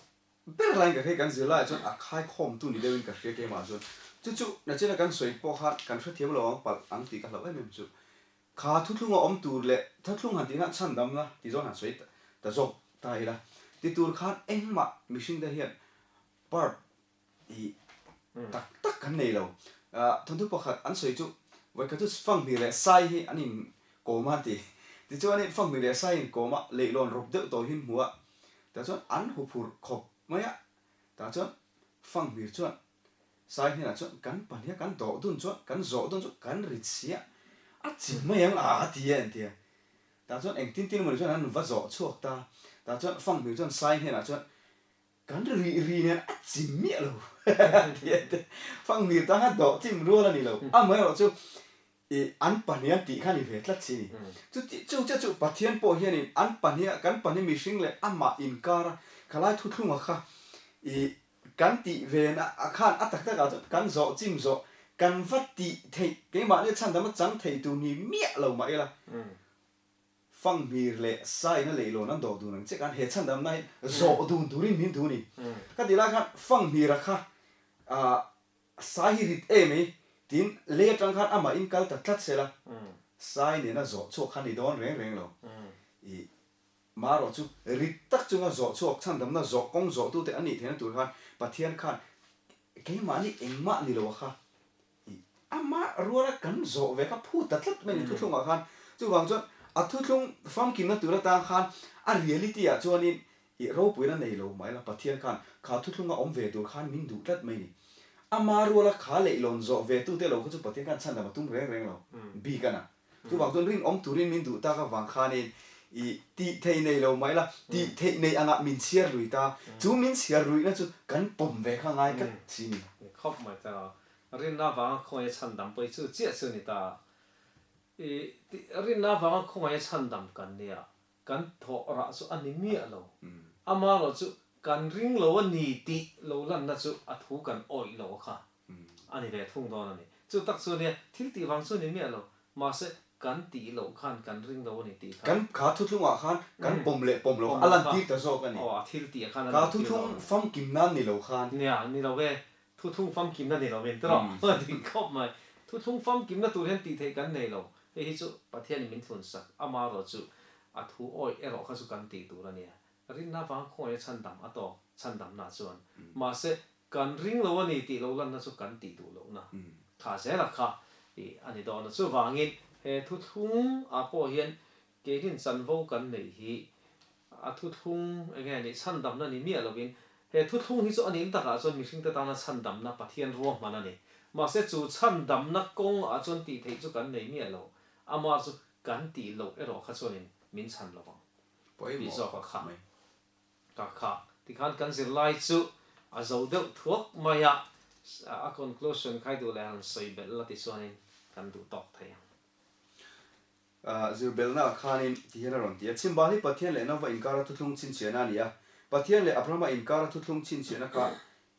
ber laiin ka hria kan zir laiah chuan a khaikhawmtu ni deuhin ka hria keimah chuan chu chu nachina kan sawi pawh khan kan hrethiam lo ang palh ang tih ka hlauh em em chu. Kha thuthlung a awm tur leh thuthlung han tihna chhandamna ti zawn han sawi ta zawk ta ila ti tur khan engmah mihring te hian part hi tak tak kan nei lo. Thawnthu pakhat an sawi chu vawikhat chu Fanghmir leh Sai hi an in kawm a ti. Tichuanin Fanghmir leh Sai in kawm a leihlawn rawp deuh tawh hi an hmu a, tah chuan an huphurh khawp mai a, tah chuan Fanghmir chuan Sai hnenah chuan kan pahniha kan dawh dun chuan kan zawh dun chu kan rit sia a chim mai ang a a ti a entia. Tah chuan engtin tin emaw ni chuan an va zawh chhuak ta. Tah chuan Fanghmir chuan Sai hnenah chuan kan ri ri nen a chim miah lo a ti a entia. Fanghmir tan kha dawh chim rual a ni lo. Amaherawh chu i an pahnih an tih kha ni ve tlat si ni. Chuti chu che chu Pathian pawh hianin an pahniha kan pahnih mihring leh amah inkar a khalai thuthlunga kha i Kan tih ve na ah khan a tak tak ah chuan kan zawh chim zawh kan va tih theih keimahni chhandam a chang thei tur ni miah lo mah ila Fanghmir leh Saina leihlawn an dawh dun ang che khan he chhandam na hi zawh dun turin min duh ni. Ka tih lai khan Fanghmira kha ah Sai hi rit em ei tiin lei atang khan amah in kal ta tlat sela Sai nena zawh chhuak kha ni dawn reng reng lo i Marawh chu rit tak chunga zawh chhuak chhandamna zawh kawng zawhtute an nih theihna tur khan Pathian khan keimahni engmah ni lo a kha i amah ruala kan zawh ve kha phut ta tlat mai a ni thuthlungah khan. Chuvang chuan a thuthlung famkimna tur atang khan a reality ah chuanin i ropuina nei lo mah ila Pathian khan kha thuthlunga awm ve tur khan min duh tlat mai a ni. Ama ruala kha leihlawn zawh ve tute lo kha chu Pathian khan chhandam a tum reng reng lo bik a na. Chuvang chuan rinawm turin min duh tak avang khanin i tih theih nei lo mah ila, tih theih nei angah min chhiar lui ta. Chu min chhiar luihna chu kan pawm ve kha ngai tlat si ni. Ni khawp mai ta. Rinna avanga khawngaih a chhandam pawh hi chu chiah chu ni ta. I tih rinna avanga khawngaih a chhandam kan nia, kan thawh rah chu a ni miah lo. Amaherawh chu kan ring lo a ni tih lo lanna chu a thu kan awih lo a kha. A ni ve thung dawn a ni. Chu tak chu nia, thil tih vang chu ni miah lo. Mahse, kan tih loh khan kan ring lo a ni tih kha. Kan kha thuthlungah khan kan pawm leh pawm lo a lantir ta zawk a ni. Aw, a thil tih ah khan a lantir lo a ni. Kha thuthlung famkim nan ni lo khan. Nia, ni lo e. Thuthlung famkimna ni lo in tawh a ti khawp mai. Thuthlung famkimna tur hian tih theih kan nei lo. Hei hi chu Pathianin min thlun sak amaherawh chu a thu awih erawh kha chu kan tih tur a nia. Rinna vang khawngaih a chhandam a tawk chhandamna chuan. Mahse, Kan ring lo a ni tih lo lanna chu kan tih duh lohna tha zela kha i a ni dawn a. Chuvangin he thuthlung ah pawh hian keinin chanvo kan neih hi a thuthlung eng nge nih chhandamna ni miah lovin he thuthlung hi chu a nih takah chuan mihringte tana chhandamna Pathian ruahman a ni. Mahse chu chhandamna kawng ah chuan tih theih chu kan nei miah lo. Amah chu kan tih loh erawh kha chuanin min chhan lovang tih zawk a kha. Ka kha tikhan kan zirlai chu a zo deuh thuak mai a, a conclusion khai duh leh han sawi belh la tichuanin kan duh tawk thei ang. Zir belhna khanin ti hian a rawn ti a, Chhimbal hi Pathian leh Nova inkara thuthlung chhinchhiahna a ni a, Pathian leh Abrahama inkara thuthlung chhinchhiahna kha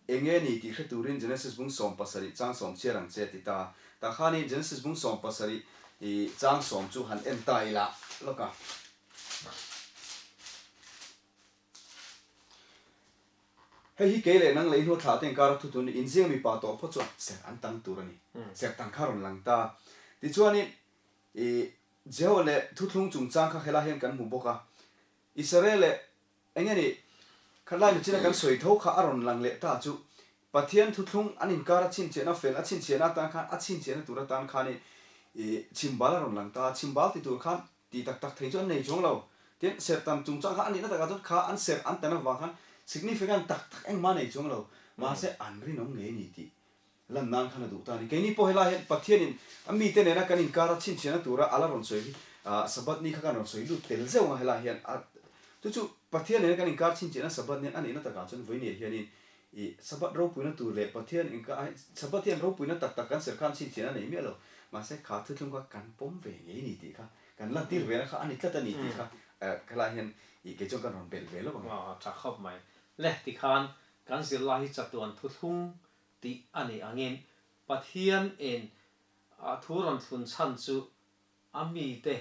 enge ni tih hre turin Genesis bung 17 chang sawm chhiar ang che a ti ta. Tah khanin Genesis bung 17 chang sawm chu han en ta ila lawk a. Hei hi kei leh nang lei hnu thlah te inkara thu tun inziang mipa tawh phawt chuan ser an tang tur a ni. Ser tang kha rawn lang ta. Tichuanin i Jeho leh thuthlung chungchang kha helai hian kan hmu bawk a. Israel leh eng nge ni khatlai michina kan sawi tho kha a rawn lang leh ta chu Pathian thuthlung an inkara chhinchhiahna fel a chhinchhiahna atan khan a chhinchhiahna tur atan khanin I chhimbal a rawn lang ta a, chhimbal ti tur khan tih tak tak thei chu an nei chuang lo. Tin, serh tan chungchang kha a nihna takah chuan kha an serh an tan avang khan significant tak tak engmah a nei chuang lo. Mahse, an rinawm ngei a ni tih lan nan khan a duh ta a ni. Keini pawh helai hian Pathianin a mite nena kan inkara chhinchhiahna tura a la rawn sawi hi Sabbath ni kha kan rawn sawi lut tel zeuh ang a helai hian a chu chu Pathian nena kan inkar chhinchhiahna Sabbath ni a nihna takah chuan vawinia hianin I Sabbath ropuina tur leh Pathian inka a Sabbath hian ropuina tak tak kan ser khan chhinchhiahna nei miah lo. Mahse kha thuthlung kha kan pawm ve ngei ni tih kha, kan lantir vena kha a ni tlat a ni tih kha helai hian i kei chuan kan rawn belh ve lawk ang. Aw tha khawp mai. Le tikhan kan zirlai hi chatuan thuthlung tih a nih angin Pathian in a thu rawn thlun chhan chu a mite,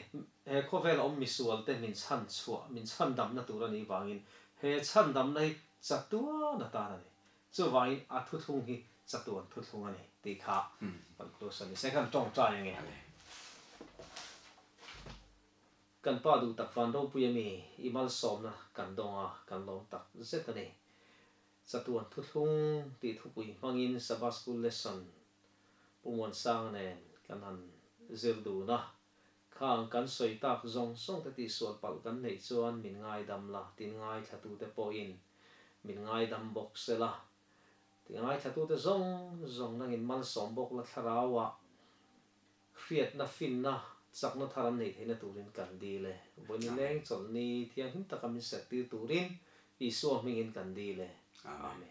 he khawvela awm misualte min chhan chhuah, min chhandamna tur a nih vangin he chhandamna hi chatuan atan a ni. Chuvangin a thuthlung hi chatuan thuthlung a ni tih kha kan close a ni. Se kan tawngtai ange. Kan pa duh tak van ropui a mi, i malsawmna kan dawng a, kan lawm tak zet a ni. Chatuan thuthlung tih thupui hmangin Sabbath School Lesson Pu Muansanga nen kan han zir dun a, khang kan sawi tak zawng zawng te tihsual palh kan neih chuan min ngaidam la, tin ngaithlatute pawhin min ngaidam bawk se la, ti ngaithlatute zawng zawng nangin malsawm bawk la thlarauah hriatna, finna, chakna thar an neih theihna turin kan dil e. Vawiin leng chawlhni thianghlim taka min serhtir turin Isua hmingin kan dil e. Amen.